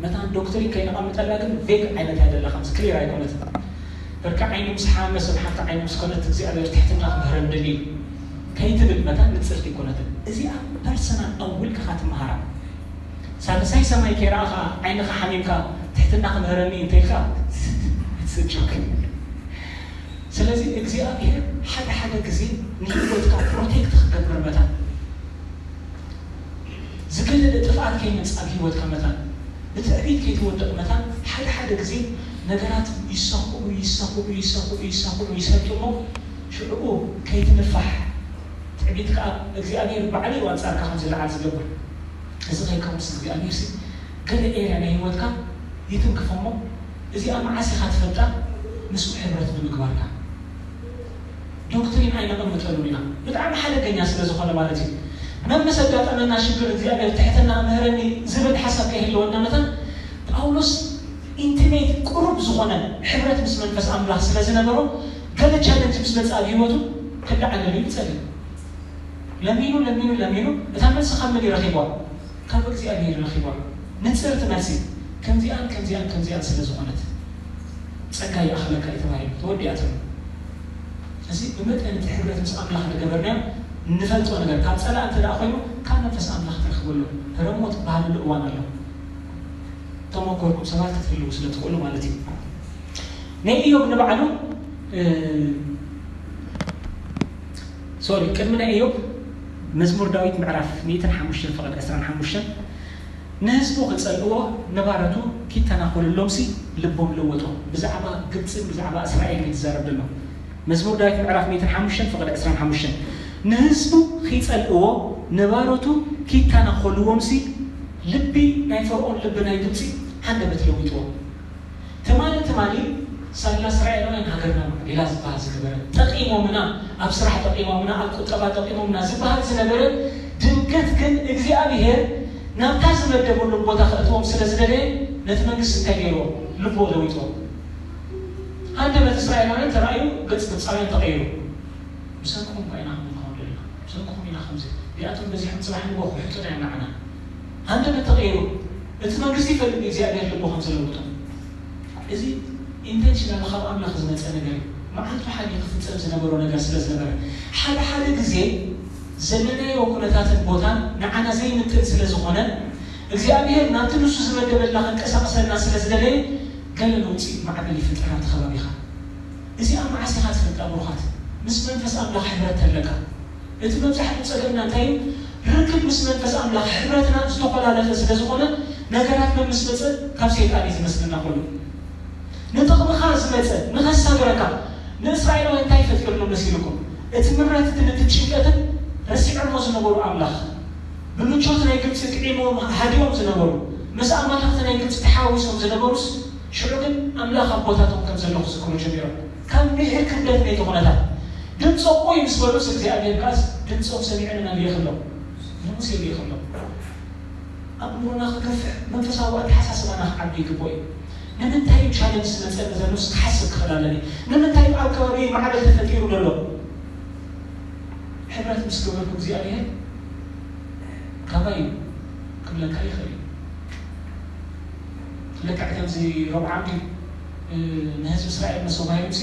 መታን ዶክትሪን ከይነቐምጠላ ግን ቬግ ዓይነት እያ ደላ ከምዚ ክሊር ኣይኮነትን። በርካ ዓይኒ ምስ ሓመመ ሰብ ሓንቲ ዓይኒ ምስ ኮነት እግዚኣብሔር ትሕትና ክምህረኒ ደልዩ እዩ ከይትብል መታን ንጽርቲ ኣይኮነትን። እዚኣ ፐርሰናል ኣብ ውልቅኻ ትመሃራ። ሳልሳይ ሰማይ ከይረኣኻ ዓይንኻ ሓሚምካ ትሕትና ክምህረኒ እንተኢልካ ስጭክ። ስለዚ እግዚኣብሔር ሓደ ሓደ ግዜ ንህይወትካ ፕሮቴክት ክገብር መታን ዝገደደ ጥፍኣት ከይመጽእ ኣብ ህይወትካ መታን ብትዕቢት ከይትወድቕ መታን ሓደ ሓደ ግዜ ነገራት ይሰኽኡ ይሰኽኡ ይሰኽኡ ይሰኽኡ ይሰልጡ እሞ ሽዕኡ ከይትንፋሕ ትዕቢት ከዓ እግዚኣብሔር ባዕሉ እዩ ኣንጻርካ ከም ዝለዓል ዝገብር። እዚ ከይከውንስ እግዚኣብሔር ሲ ገለ ኤርያ ናይ ህይወትካ ይትንክፎ እሞ እዚኣ መዓስ ኢኻ ትፈልጣ? ምስኡ ሕብረት ብምግባርካ። ዶክትሪን ኣይነቐምጠሉን ኢና። ብጣዕሚ ሓደገኛ ስለ ዝኾነ ማለት እዩ። መምስ ኣጋጠመና ሽግር እግዚኣብሔር ትሕትና ምህረኒ ዝብል ሓሳብ ከይህልወና መታን ጳውሎስ ኢንቲሜት ቅሩብ ዝኾነ ሕብረት ምስ መንፈስ ኣምላኽ ስለ ዝነበሮ ገለ ቻለንጅ ምስ መጽእ ኣብ ህይወቱ ክለዓለሉ ይጸልእ። ለሚኑ ለሚኑ ለሚኑ እታ መልሲ ካብ መን ረኺቧ? ካብ እግዚኣብሔር ረኺቧ። ንጽርቲ መልሲ ከምዚኣን ከምዚኣን ከምዚኣን ስለ ዝኾነት ጸጋ ይኣኽለካ እዩ ተባሂሉ ተወዲኣ ተሎ። እዚ ብመጠን እቲ ሕብረት ምስ ኣምላኽ ዝገበርናዮ ንፈልጦ ነገር ካብ ጸላእ እንተ ደኣ ኮይኑ ካብ መንፈስ ኣምላኽ ትረኽበሉ ህረሞ ትበሃለሉ እዋን ኣሎ። ተመኮርኩም ሰባት ክትህልዉ ስለ ትኽእሉ ማለት እዩ። ናይ ኢዮብ ንባዕሉ ሶሪ ቅድሚ ናይ ኢዮብ መዝሙር ዳዊት ምዕራፍ ሚእትን ሓሙሽተን ፍቕድ ዕስራን ሓሙሽተን ንህዝቡ ክጸልእዎ ንባረቱ ኪተናኾልሎምሲ ልቦም ለወጦ። ብዛዕባ ግብፅን ብዛዕባ እስራኤል እዩ ዝዛረብ ዘሎ። መዝሙር ዳዊት ምዕራፍ ሚእትን ሓሙሽተን ፍቕድ ዕስራን ሓሙሽተን ንህዝቡ ኺጸልእዎ ንባሮቱ ኪተናኾልዎምሲ ልቢ ናይ ፈርዖን ልቢ ናይ ግብፂ ሃንደበት ለዊጥዎ። ትማሊ ትማሊ ሳላ እስራኤላውያን ሃገርና ማዕቢላ ዝበሃል ዝነበረ ጠቒሞምና ኣብ ስራሕ ጠቒሞምና ኣብ ቁጠባ ጠቒሞምና ዝበሃል ዝነበረ ድንገት ግን እግዚኣብሔር ናብታ ዝመደበሎም ቦታ ከእትዎም ስለ ዝደለየ ነቲ መንግስቲ እንታይ ገይርዎ? ልቦ ለዊጥዎ። ሃንደበት እስራኤላውያን ተራእዩ ገጽ ግብፃውያን ተቐይሩ። ብሰንክኹም እኳ ኢና ክንብል ንኸውን ደለና። ብሰንክኹም ኢና ከምዚ ዚኣቶም በዚሖም ፅባሕ ንጎ ክሕጡና እዮም ንዓና። ሃንደበት ተቐይሩ። እቲ መንግስቲ ይፈልጥ እግዚኣብሔር ልቡ ከም ዝለውጦ። እዚ ኢንቴንሽናል ካብ ኣምላኽ ዝመፀ ነገር እዩ። መዓልቱ ሓደ ክፍፀም ዝነበሮ ነገር ስለ ዝነበረ ሓደ ሓደ ግዜ ዘለናዮ ኩነታትን ቦታን ንዓና ዘይምጥን ስለ ዝኾነ እግዚኣብሔር ናብቲ ንሱ ዝመደበልና ከንቀሳቕሰልና ስለ ዝደለየ ገለ ለውፂ ማዕበል ይፍጠር ኣብቲ ከባቢኻ። እዚኣ መዓስ ኢኻ ትፈልጣ ብሩኻት? ምስ መንፈስ ኣምላኽ ሕብረት ተለካ። እቲ መብዛሕትኡ ጸገምና እንታይ እዩ? ርክብ ምስ መንፈስ ኣምላኽ ሕብረትና ዝተኾላለፈ ስለ ዝኾነ ነገራት መምስ መጸ ካብ ሰይጣን እዩ ዝመስለና ኩሉ። ንጥቕምኻ ዝመጸ፣ ንኸሳግረካ። ንእስራኤላውያን እንታይ ፈጢሩሉ መሲልኩም? እቲ ምረት፣ እቲ ንድድ ጭንቀትን ረሲዖሞ ዝነበሩ ኣምላኽ። ብምቾት ናይ ግብጺ ጥዒሞም ሃዲኦም ዝነበሩ፣ ምስ ኣማልኽቲ ናይ ግብጺ ተሓዋዊሶም ዝነበሩስ፣ ሽዑ ግን ኣምላኽ ኣቦታቶም ከም ዘሎ ክዝክሩ ጀሚሮም። ካብ ምሒር ክብደት ናይቲ ኩነታት ድምፂ ቁይ ምስ በሉስ እግዚኣብሔር ከኣስ ድምፆም ሰሚዑ ንመን ይልእኽ ኣሎ? ንሙሴ ይልእኽ ኣሎ። ኣእምሮና ክገፍሕ መንፈሳዊ ኣተሓሳስባና ክዓቢ ይግብኦ እዩ። ንምንታይ እዩ ቻለንጅ ዝመፀኒ ዘሎስ ክሓስብ ክኽእል ኣለኒ? ንምንታይ እዩ ኣብ ከባቢ ማዕበል ተፈጢሩ ዘሎ? ሕብረት ምስ ገበርኩ እግዚኣብሔር ካባይ እዩ ክብለካ ይኽእል እዩ። ልክዕ ከምዚ ሮብዓም ድዩ ንህዝቢ እስራኤል መሰው ባሂሉሲ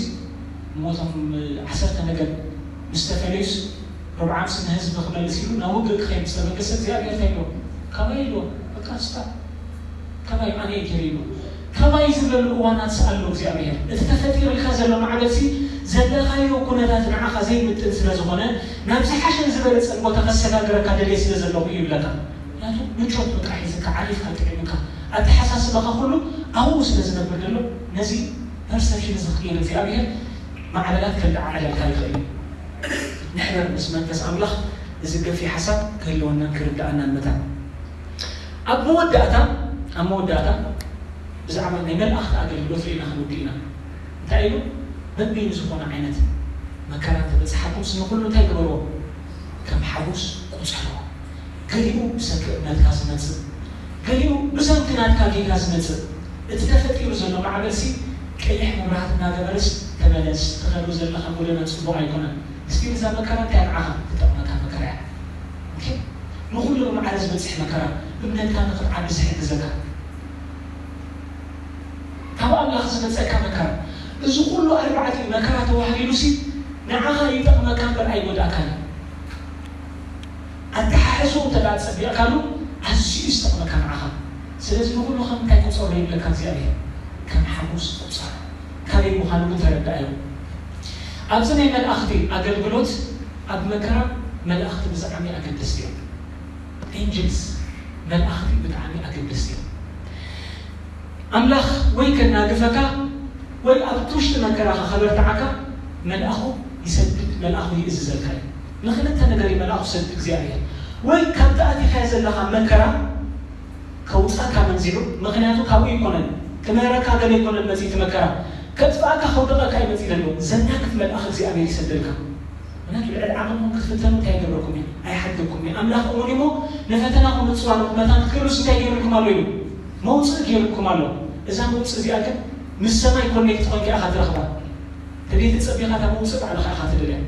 እሞቶም ዓሰርተ ነገድ ምስ ተፈለዩስ ሮብዓምሲ ንህዝቢ ክመልስ ኢሉ ናብ ውግእ ክኸይድ ምስ ተበገሰ እግዚኣብሔር እንታይ ኢልዎ? ካባይ ኢልዎ። በቃ ስታ ካባይ ኣነ እየ ገይረ ኢልዎ። ካባይ ዝብለሉ እዋናት ስኣሎ እግዚኣብሔር። እቲ ተፈጢሩልካ ዘሎ ማዕበልሲ ዘለኻዮ ኩነታት ንዓኻ ዘይምጥን ስለ ዝኾነ ናብ ዝሓሸን ዝበለጸን ቦታ ከሰጋግረካ ደልየ ስለ ዘለኹ እዩ ይብለካ። ምክንያቱ ምቾት በቃ ሒዝካ ዓሪፍካ ጥዒምካ ኣተሓሳስባኻ ኩሉ ኣብኡ ስለ ዝነብር ዘሎ ነዚ ፐርሰፕሽን እዚ ክቕይር እግዚኣብሔር ማዕበላት ከለዓዕለልካ ይኽእል እዩ። ንሕበር ምስ መንፈስ ኣምላኽ እዚ ገፊሕ ሓሳብ ክህልወናን ክርድኣናን መታን። ኣብ መወዳእታ ኣብ መወዳእታ ብዛዕባ ናይ መላእኽቲ ኣገልግሎት ርኢና ክንውድእ ኢና። እንታይ ኢሉ? በበይኑ ዝኾነ ዓይነት መከራ እንተበፅሓኩም ንኹሉ እንታይ ግበርዎ? ከም ሓጎስ ቁፀርዎ። ገሊኡ ብሰንኪ እምነትካ ዝመፅእ፣ ገሊኡ ብሰንኪ ናትካ ጌጋ ዝመፅእ። እቲ ተፈጢሩ ዘሎ ማዕበልሲ ቀይሕ መብራህቲ እናገበረስ ተመለስ፣ ትኸዶ ዘለኻ ጎደና ፅቡቕ ኣይኮነን። እስቲ እዛ መከራ እንታይ ንዓኻ ትጠቕመካ መከራ እያ። ኦኬ? ንኹሉ ብማዕረ ዝበፅሕ መከራ እምነትካ ንኽትዓቢ ዝሕግዘካ ካብ ኣምላኽ ዝመፀካ መከራ። እዚ ኩሉ ኣርባዕቲኡ መከራ ተዋህሊሉሲ ንዓኻ ይጠቕመካ እምበር ኣይጎድኣካን እዩ። ኣተሓሕዝኡ እንተ ደኣ ጸቢቕካሉ ኣዝዩ እዩ ዝጠቕመካ ንዓኻ። ስለዚ ንኹሉ ከም እንታይ ቁጸሮ ይብለካ እግዚኣብሔር? ከም ሓጎስ ቁጸሮ። ካበይ ምዃኑ ግን ተረዳኣዮ። ኣብዚ ናይ መላእኽቲ ኣገልግሎት ኣብ መከራ መላእኽቲ ብዛዕሚ ኣገደስቲ እዮም። ኤንጅልስ መላእኽቲ ብጣዕሚ ኣገደስቲ እዮም። ኣምላኽ ወይ ከናግፈካ ወይ ኣብቲ ውሽጢ መከራኻ ከበርትዓካ መልኣኹ ይሰድድ፣ መልኣኹ ይእዝዘልካ እዩ። ንኽልተ ነገር እዩ መልኣኹ ዝሰድድ እግዚኣብሔር። ወይ ካብቲ ኣቲኻዮ ዘለኻ መከራ ከውፃካ መንዚዑ፣ ምኽንያቱ ካብኡ ይኮነን ክምህረካ ገለ ይኮነን መፂእ እቲ መከራ ከጥፍኣካ ከውድቐካ እዩ መፂእ ዘሎ። ዘናግፍ መልኣኽ እግዚኣብሔር ይሰደልካ። ምክንያቱ ልዕሊ ዓቕምኹም ክትፍተኑ እንታይ ይገብረኩም እዩ? ኣይሓግኩም እዩ። ኣምላኽ እውን እሞ ንፈተናኹም ምፅዋርኩም መታን ክትክእሉስ እንታይ ገይሩልኩም ኣሎ ኢሉ? መውፅእ ገይሩልኩም ኣሎ። እዛ መውፅእ እዚኣ ግን ምስ ሰማይ ኮኔክት ኮይንካ ኢኻ ትረኽባ። ተደይ ተፀቢኻ እታ መውፅእ ባዕልኻ ኢኻ ትደልያ።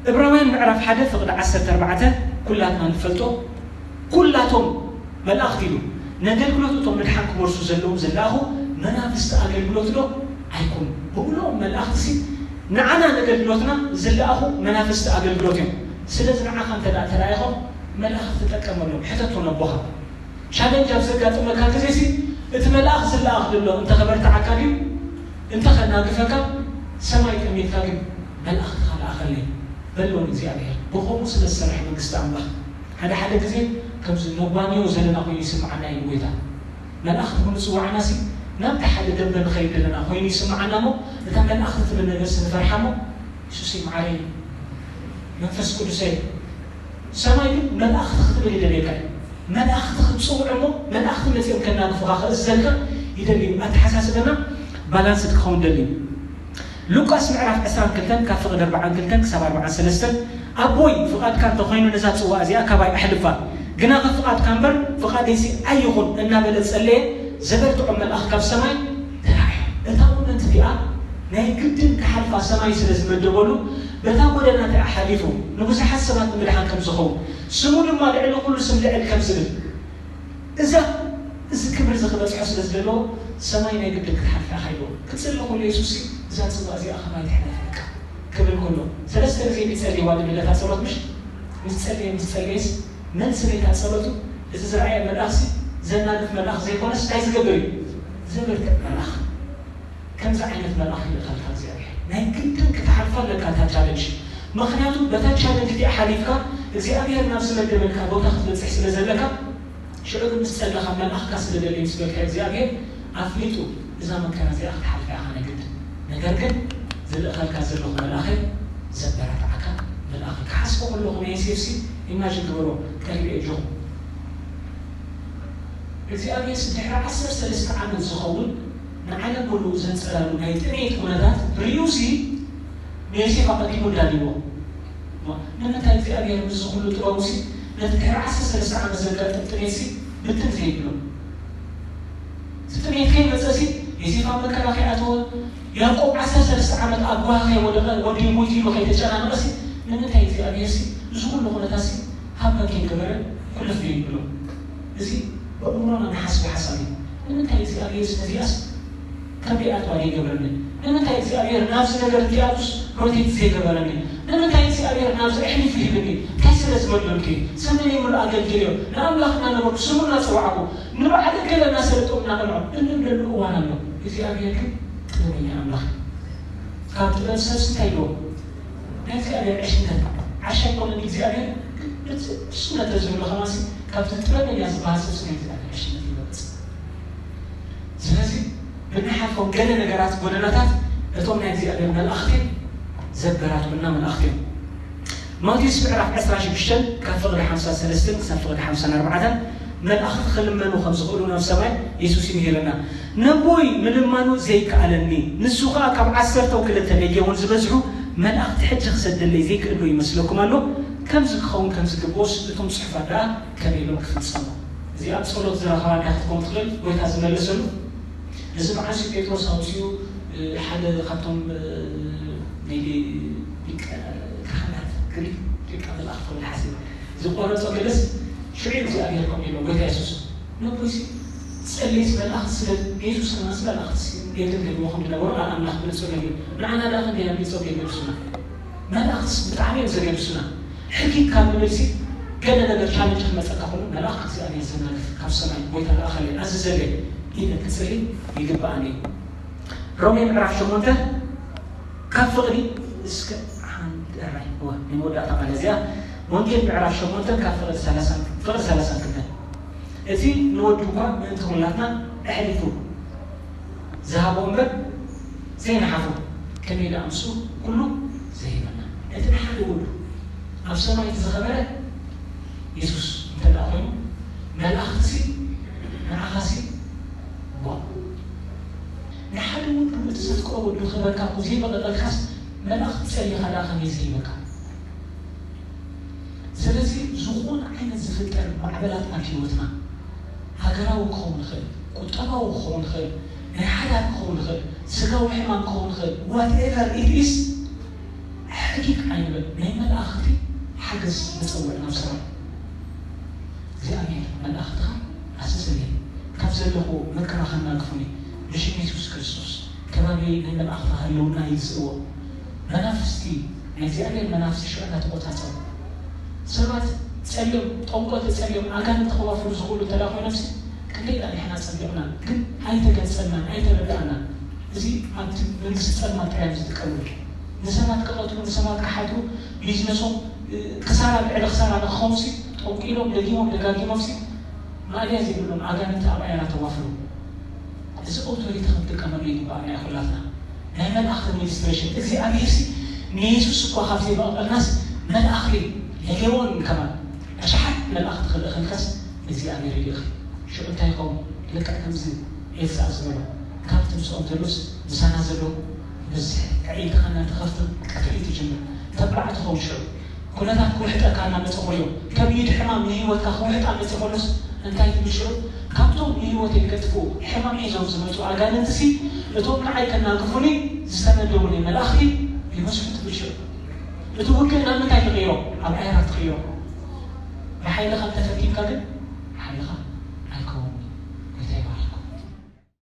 ዕብራውያን ምዕራፍ ሓደ ፍቕዲ ዓሰርተ ኣርባዕተ ኩላትና ንፈልጦ። ኩላቶም መላእኽቲ ኢሉ ነገልግሎት እቶም ምድሓን ክወርሱ ዘለዉ ዝለኣኹ መናፍስቲ ኣገልግሎት ዶ ኣይኮኑ? ብብሎም መላእኽቲ ሲ ንዓና ነገልግሎትና ዝለኣኹ መናፍስቲ ኣገልግሎት እዮም። ስለዚ ንዓኻ እንተ ደኣ ተራኢኾም መላእኽቲ ትጠቀመሎም። ሕተቶ ነቦኻ። ቻለንጅ ኣብ ዘጋጥመካ ግዜ ሲ እቲ መልኣኽ ዝለኣኽ ዘሎ እንተ ኸበርትዓካ ድዩ? እንተ ኸናግፈካ ሰማይ ጠሚትካ ግን መላእኽትኻ ለኣኸለይ በሎ ንእግዚኣብሔር። ብኸምኡ ስለ ዝሰርሕ መንግስቲ ኣምላኽ ሓደ ሓደ ግዜ ከምዚ ነጓንዮ ዘለና ኮይኑ ይስምዓና እዩ ጎይታ። መላእኽቲ ክንጽውዓና ሲ ናብቲ ሓደ ደንበ ንኸይድ ዘለና ኮይኑ ይስምዓና እሞ እታ መላእኽቲ ትብል ነገር ሲ ንፈርሓ እሞ የሱሰይ መዓረይ መንፈስ ቅዱሰይ ሰማይ ግን መላእኽቲ ክትብል ይደልየካ እዩ። መላእኽቲ ክትጽውዕ እሞ መላእኽቲ መጺኦም ከናግፉኻ ክእዝዘልካ ይደሊ እዩ። ኣተሓሳስበና ባላንስድ ክኸውን ደሊ እዩ። ሉቃስ ምዕራፍ ዕስራን ክልተን ካብ ፍቕዲ ኣርባዓን ክልተን ክሳብ ኣርባዓን ሰለስተን ኣቦይ ፍቓድካ እንተኾይኑ ነዛ ጽዋ እዚኣ ካባይ ኣሕልፋ፣ ግናኸ ፍቓድካ እምበር ፍቓደይሲ ኣይኹን እናበለ ጸለየ። ዘበርትዖ መልኣኽ ካብ ሰማይ ተራእዮ። እታ እውነት እቲኣ ናይ ግድን ክሓልፋ ሰማይ ስለ ዝመደበሉ በታ ጎደና እቲኣ ሓሊፉ ንብዙሓት ሰባት ንምድሓን ከም ዝኸውን ስሙ ድማ ልዕሊ ኩሉ ስም ልዕል ከም ዝብል እዛ እዚ ክብሪ እዚ ክበፅሖ ስለ ዝደለዎ ሰማይ ናይ ግድን ክትሓልፍ ኢኻ ኢልዎ። ክፅሊ ከሎ የሱስ እዛ ፅዋ እዚኣ ከማይ ትሕለፍ በቃ ክብል ከሎ ሰለስተ ግዜ ቢፀልይዋ ድብል እታ ፀሎት ምሽ ምስ ፀለየ ምስ ፀለየስ መልሲ ናይታ ፀሎቱ እዚ ዝረኣየ መልኣኽሲ ዘናግፍ መልኣኽ ዘይኮነስ እንታይ ዝገብር እዩ? ዘበርትዕ መልኣኽ። ከምዚ ዓይነት መልኣኽ ይልእኸልካ እግዚኣብሔር። ናይ ግድን ክትሓልፋ ኣለካ እታ ቻለንጅ። ምኽንያቱ በታ ቻለንጅ እቲኣ ሓሊፍካ እግዚኣብሔር ናብ ዝመደበልካ ቦታ ክትበፅሕ ስለ ዘለካ ሽዑ ግን ምስ ጸለኻ መልኣኽካ ስለ ደለየ ምስ በልካ እግዚኣብሔር ኣፍሊጡ እዛ መከራ እዚኣ ክትሓልፋ ኢኻ ናይ ግድን። ነገር ግን ዝልእኸልካ ዘለኹ መልኣኸይ ዘበራትዓካ መልኣኸይ። ክሓስቦ ከለኹ ናይ ዮሴፍሲ ኢማጂን ግበሮ፣ ቀሪበ እጆኹም። እግዚኣብሔር ድሕሪ ዓሰርተ ሰለስተ ዓመት ዝኸውን ንዓለም ምሉእ ዘንጸላሉ ናይ ጥሜት ኩነታት ብርእዩሲ ንዮሴፍ ኣቐዲሙ እንዳልዎ። ንምንታይ እግዚኣብሔር ምስዚ ኩሉ ጥበቡሲ ነቲ ድሕሪ ዓሰርተ ሰለስተ ዓመት ዘጋጥም ጥሜትሲ ብትን ዘይብሎ? እቲ ጥሜት ከይመጸሲ ዮሴፍ ኣብ መከራ ከይኣተወ፣ ያዕቆብ ዓሰርተ ሰለስተ ዓመት ኣብ ጓሃ ከይወደቐ፣ ወዲ ሞይቱ ኢሉ ከይተጨናነቐሲ፣ ንምንታይ እግዚኣብሔርሲ እዚ ኩሉ ኩነታሲ ሃባ ከይገበረ ኩልፍ ዘይብሎ? እዚ ብእምሮና ንሓስቦ ሓሳብ እዩ። ንምንታይ እግዚኣብሔር ነዚኣስ ከም ሪኣትዋ ዘይገበረኒ? ንምንታይ እግዚኣብሔር ናብዚ ነገር እቲኣቱስ ሮቴት ዘይገበረኒ? ንምንታይ እግዚኣብሔር ናብዚ ኣሕሊፉ ሂብኒ? እንታይ ስለ ዝበደልኩ እዩ? ስምኒ ምሉእ ኣገልግልዮ፣ ንኣምላኽ እናነበርኩ ስሙ እናጸዋዕኩ፣ ንባዕሊ ገለ እናሰለጥኩ እናቐንዖ እንብለሉ እዋን ኣሎ። እግዚኣብሔር ግን ጥበበኛ ኣምላኽ እዩ። ካብ ጥበብ ሰብሲ እንታይ ይብሎ? ናይ እግዚኣብሔር ዕሽነት ዓሻ ኣይኮነን እግዚኣብሔር። ዕሽነት ተዝብሎ ከማሲ ካብቲ ጥበበኛ ዝበሃል ሰብሲ ናይ እግዚኣብሔር ዕሽነት ይበልጽ። ስለዚ ብንሓልፎም ገለ ነገራት ጎደናታት እቶም ናይ እግዚኣብሔር መላእኽቲ ዘበራትዑልና መላእኽቲ እዮም። ማቴዎስ ምዕራፍ ዕስራን ሽዱሽተን ካብ ፍቕዲ ሓምሳን ሰለስተን ክሳብ ፍቕዲ ሓምሳን ኣርባዕተን መልኣኽቲ ክልመኑ ከም ዝኽእሉ ናብ ሰማይ የሱስ ይምህረና። ነቦይ ምልማኑ ዘይከኣለኒ፣ ንሱ ኸኣ ካብ ዓሰርተው ክልተ ሌጌዎን ዝበዝሑ መላእኽቲ ሕጂ ክሰደለይ ዘይክእሎ ይመስለኩም ኣሎ? ከምዚ ክኸውን ከም ዝግብኦስ እቶም ጽሑፋት ደኣ ከመይ ኢሎም ክፍጸሙ? እዚኣ ጸሎት ዝረኸባ እንዳ ክትኮን ትኽእል፣ ጎይታ ዝመለሰሉ። እዚ መዓስ እዩ ጴጥሮስ ኣውጺኡ፣ እ፣ ሓደ ካብቶም፣ እ፣ ናይ ሊ-፣ ሊቀ ካህናት ግሪክ፣ ሊቀ መላእኽቲ ክብል ሓሲቡ ዝቆረጾ ገለስ ሽዑ እግዚኣብሔር ከምኡ ኢሎ፣ ጎይታ የሱስ ነቦይሲ ጸልይስ መልኣኽ ስለ የሱስ ከማስ መልኣኽትስ የግልገልዎ ከም ዝነበሩ ኣብ ኣምላኽ ብንጹር ነጊሩ፣ ንዓና ደኣ ክንደይ ኣቢጾም የገድሱና። መልኣኽትስ ብጣዕሚ እዮም ዘገድሱና። ሕጊግ ካብ ንብልሲ ገለ ነገር ቻለንጅ ክመጸካ ከሎ መልኣኽ እግዚኣብሔር ዘናግፍ ካብ ሰማይ ጎይታ ለኣኸለይ ኣዘዘለይ ኢለ ክጽሊ ይግብኣኒ እዩ። ሮሜ ምዕራፍ ሸሞንተ ካብ ፍቕሪ እስከ ሓንቲ ራይ ወ ናይ መወዳእታ ቃል እዚኣ ወንጌል ምዕራፍ ሸሞንተ ካብ ፍቕሪ ሰላሳን ፍቕሪ ሰላሳን ክልተን እቲ ንወዱ እኳ ምእንቲ ኩላትና ኣሕሊፉ ዝሃቦ እምበር ዘይንሓፎ ከመይ ደኣ ምስኡ ኩሉ ዘይህበና። እቲ ንሓደ ወዱ ኣብ ሰማይ እቲ ዝኸበረ የሱስ እንተ ደኣ ኮይኑ መላእኽትሲ ንዓኻሲ ዋ ንሓደ ወዱ እቲ ዘፍቅሮ ወዱ ክህበካ እኮ ዘይበቐጠልካስ መላእኽቲ ጸሊኻ ደኣ ከመይ ዝህበካ? ስለዚ ዝኾነ ዓይነት ዝፍጠር ማዕበላት ኣብ ህይወትና ሃገራዊ ክኸውን ይኽእል፣ ቁጠባዊ ክኸውን ይኽእል፣ ናይ ሓዳር ክኸውን ይኽእል፣ ስጋዊ ሕማም ክኸውን ይኽእል፣ whatever it is ሕጊግ ኣይንበል። ናይ መላእኽቲ ሓገዝ ንጸውዕ ናብ ሰማይ። እግዚኣብሔር መላእኽትኻ ኣዘዘለይ ካብ ዘለኹ መከራ ከናግፉኒ ብሽም የሱስ ክርስቶስ ከባቢ ናይ መላእኽቲ ሃለውና ይግዝእዎ። መናፍስቲ ናይ እግዚኣብሔር መናፍስቲ ሽዑ እናተቆጻጸሩ ሰባት ጸልዮም ጠንቆል ተጸልዮም ኣጋንንቲ ከዋፍሩ ዝኽእሉ እንተዳ ኮይኖምሲ ክንደይ ኢና ንሕና ጸቢቕና ግን ኣይተገልጸልናን ኣይተረዳእናን። እዚ ኣብቲ መንግስቲ ጸልማት ጥራይ እዮም ዝጥቀምሉ። ንሰባት ክቐትሉ ንሰባት ክሓድሩ ቢዝነሶም ክሳራ ልዕሊ ክሳራ ንክኸውንሲ ጠንቂሎም ደጊሞም ደጋጊሞምሲ ማእለያ ዘይብሎም ኣጋንንቲ ኣብ ኣየራ ተዋፍሩ። እዚ ኦቶሪቲ ክንጥቀመሉ ይግባኣና እዩ ኩላትና። ናይ መልኣኽ ኣድሚኒስትሬሽን እግዚኣብሔር ሲ ንየሱስ እኳ ካብ ዘይበቐልናስ መልኣኽ ሌጌዎን ከማን ኣሽሓት መልኣኽቲ ክልእኸልካስ እግዚኣብሔር ይልእኽ። ሽዑ እንታይ ይኸውን? ልክዕ ከምዚ ኤልሳዕ ዝበሎ ካብ ትምስኦም ዘሎስ ምሳና ዘሎ ብዝሕ ኣዒንትኻ እናተኸፍተ ቅትዒ ትጅምር። ተባዕ ትኸውን ሽዑ ኩነታት ክውሕጠካ እናመፀ ኮዮ ከም ኢድ ሕማም ንህይወትካ ክውሕጥ ኣመፀ ኮሎስ እንታይ ትብል ሽዑ? ካብቶም ንህይወተይ ከጥፍኡ ሕማም ሒዞም ዝመፁ ኣጋንንትሲ እቶም ንዓይ ከናግፉኒ ዝተመደቡኒ መላእኽቲ ይመስሉ ትብል ሽዑ። እቲ ውግእ ናብ ምንታይ ትቕይሮ? ኣብ ኣየራት ትቕይሮ። ብሓይልኻ እንተፈቲንካ ግን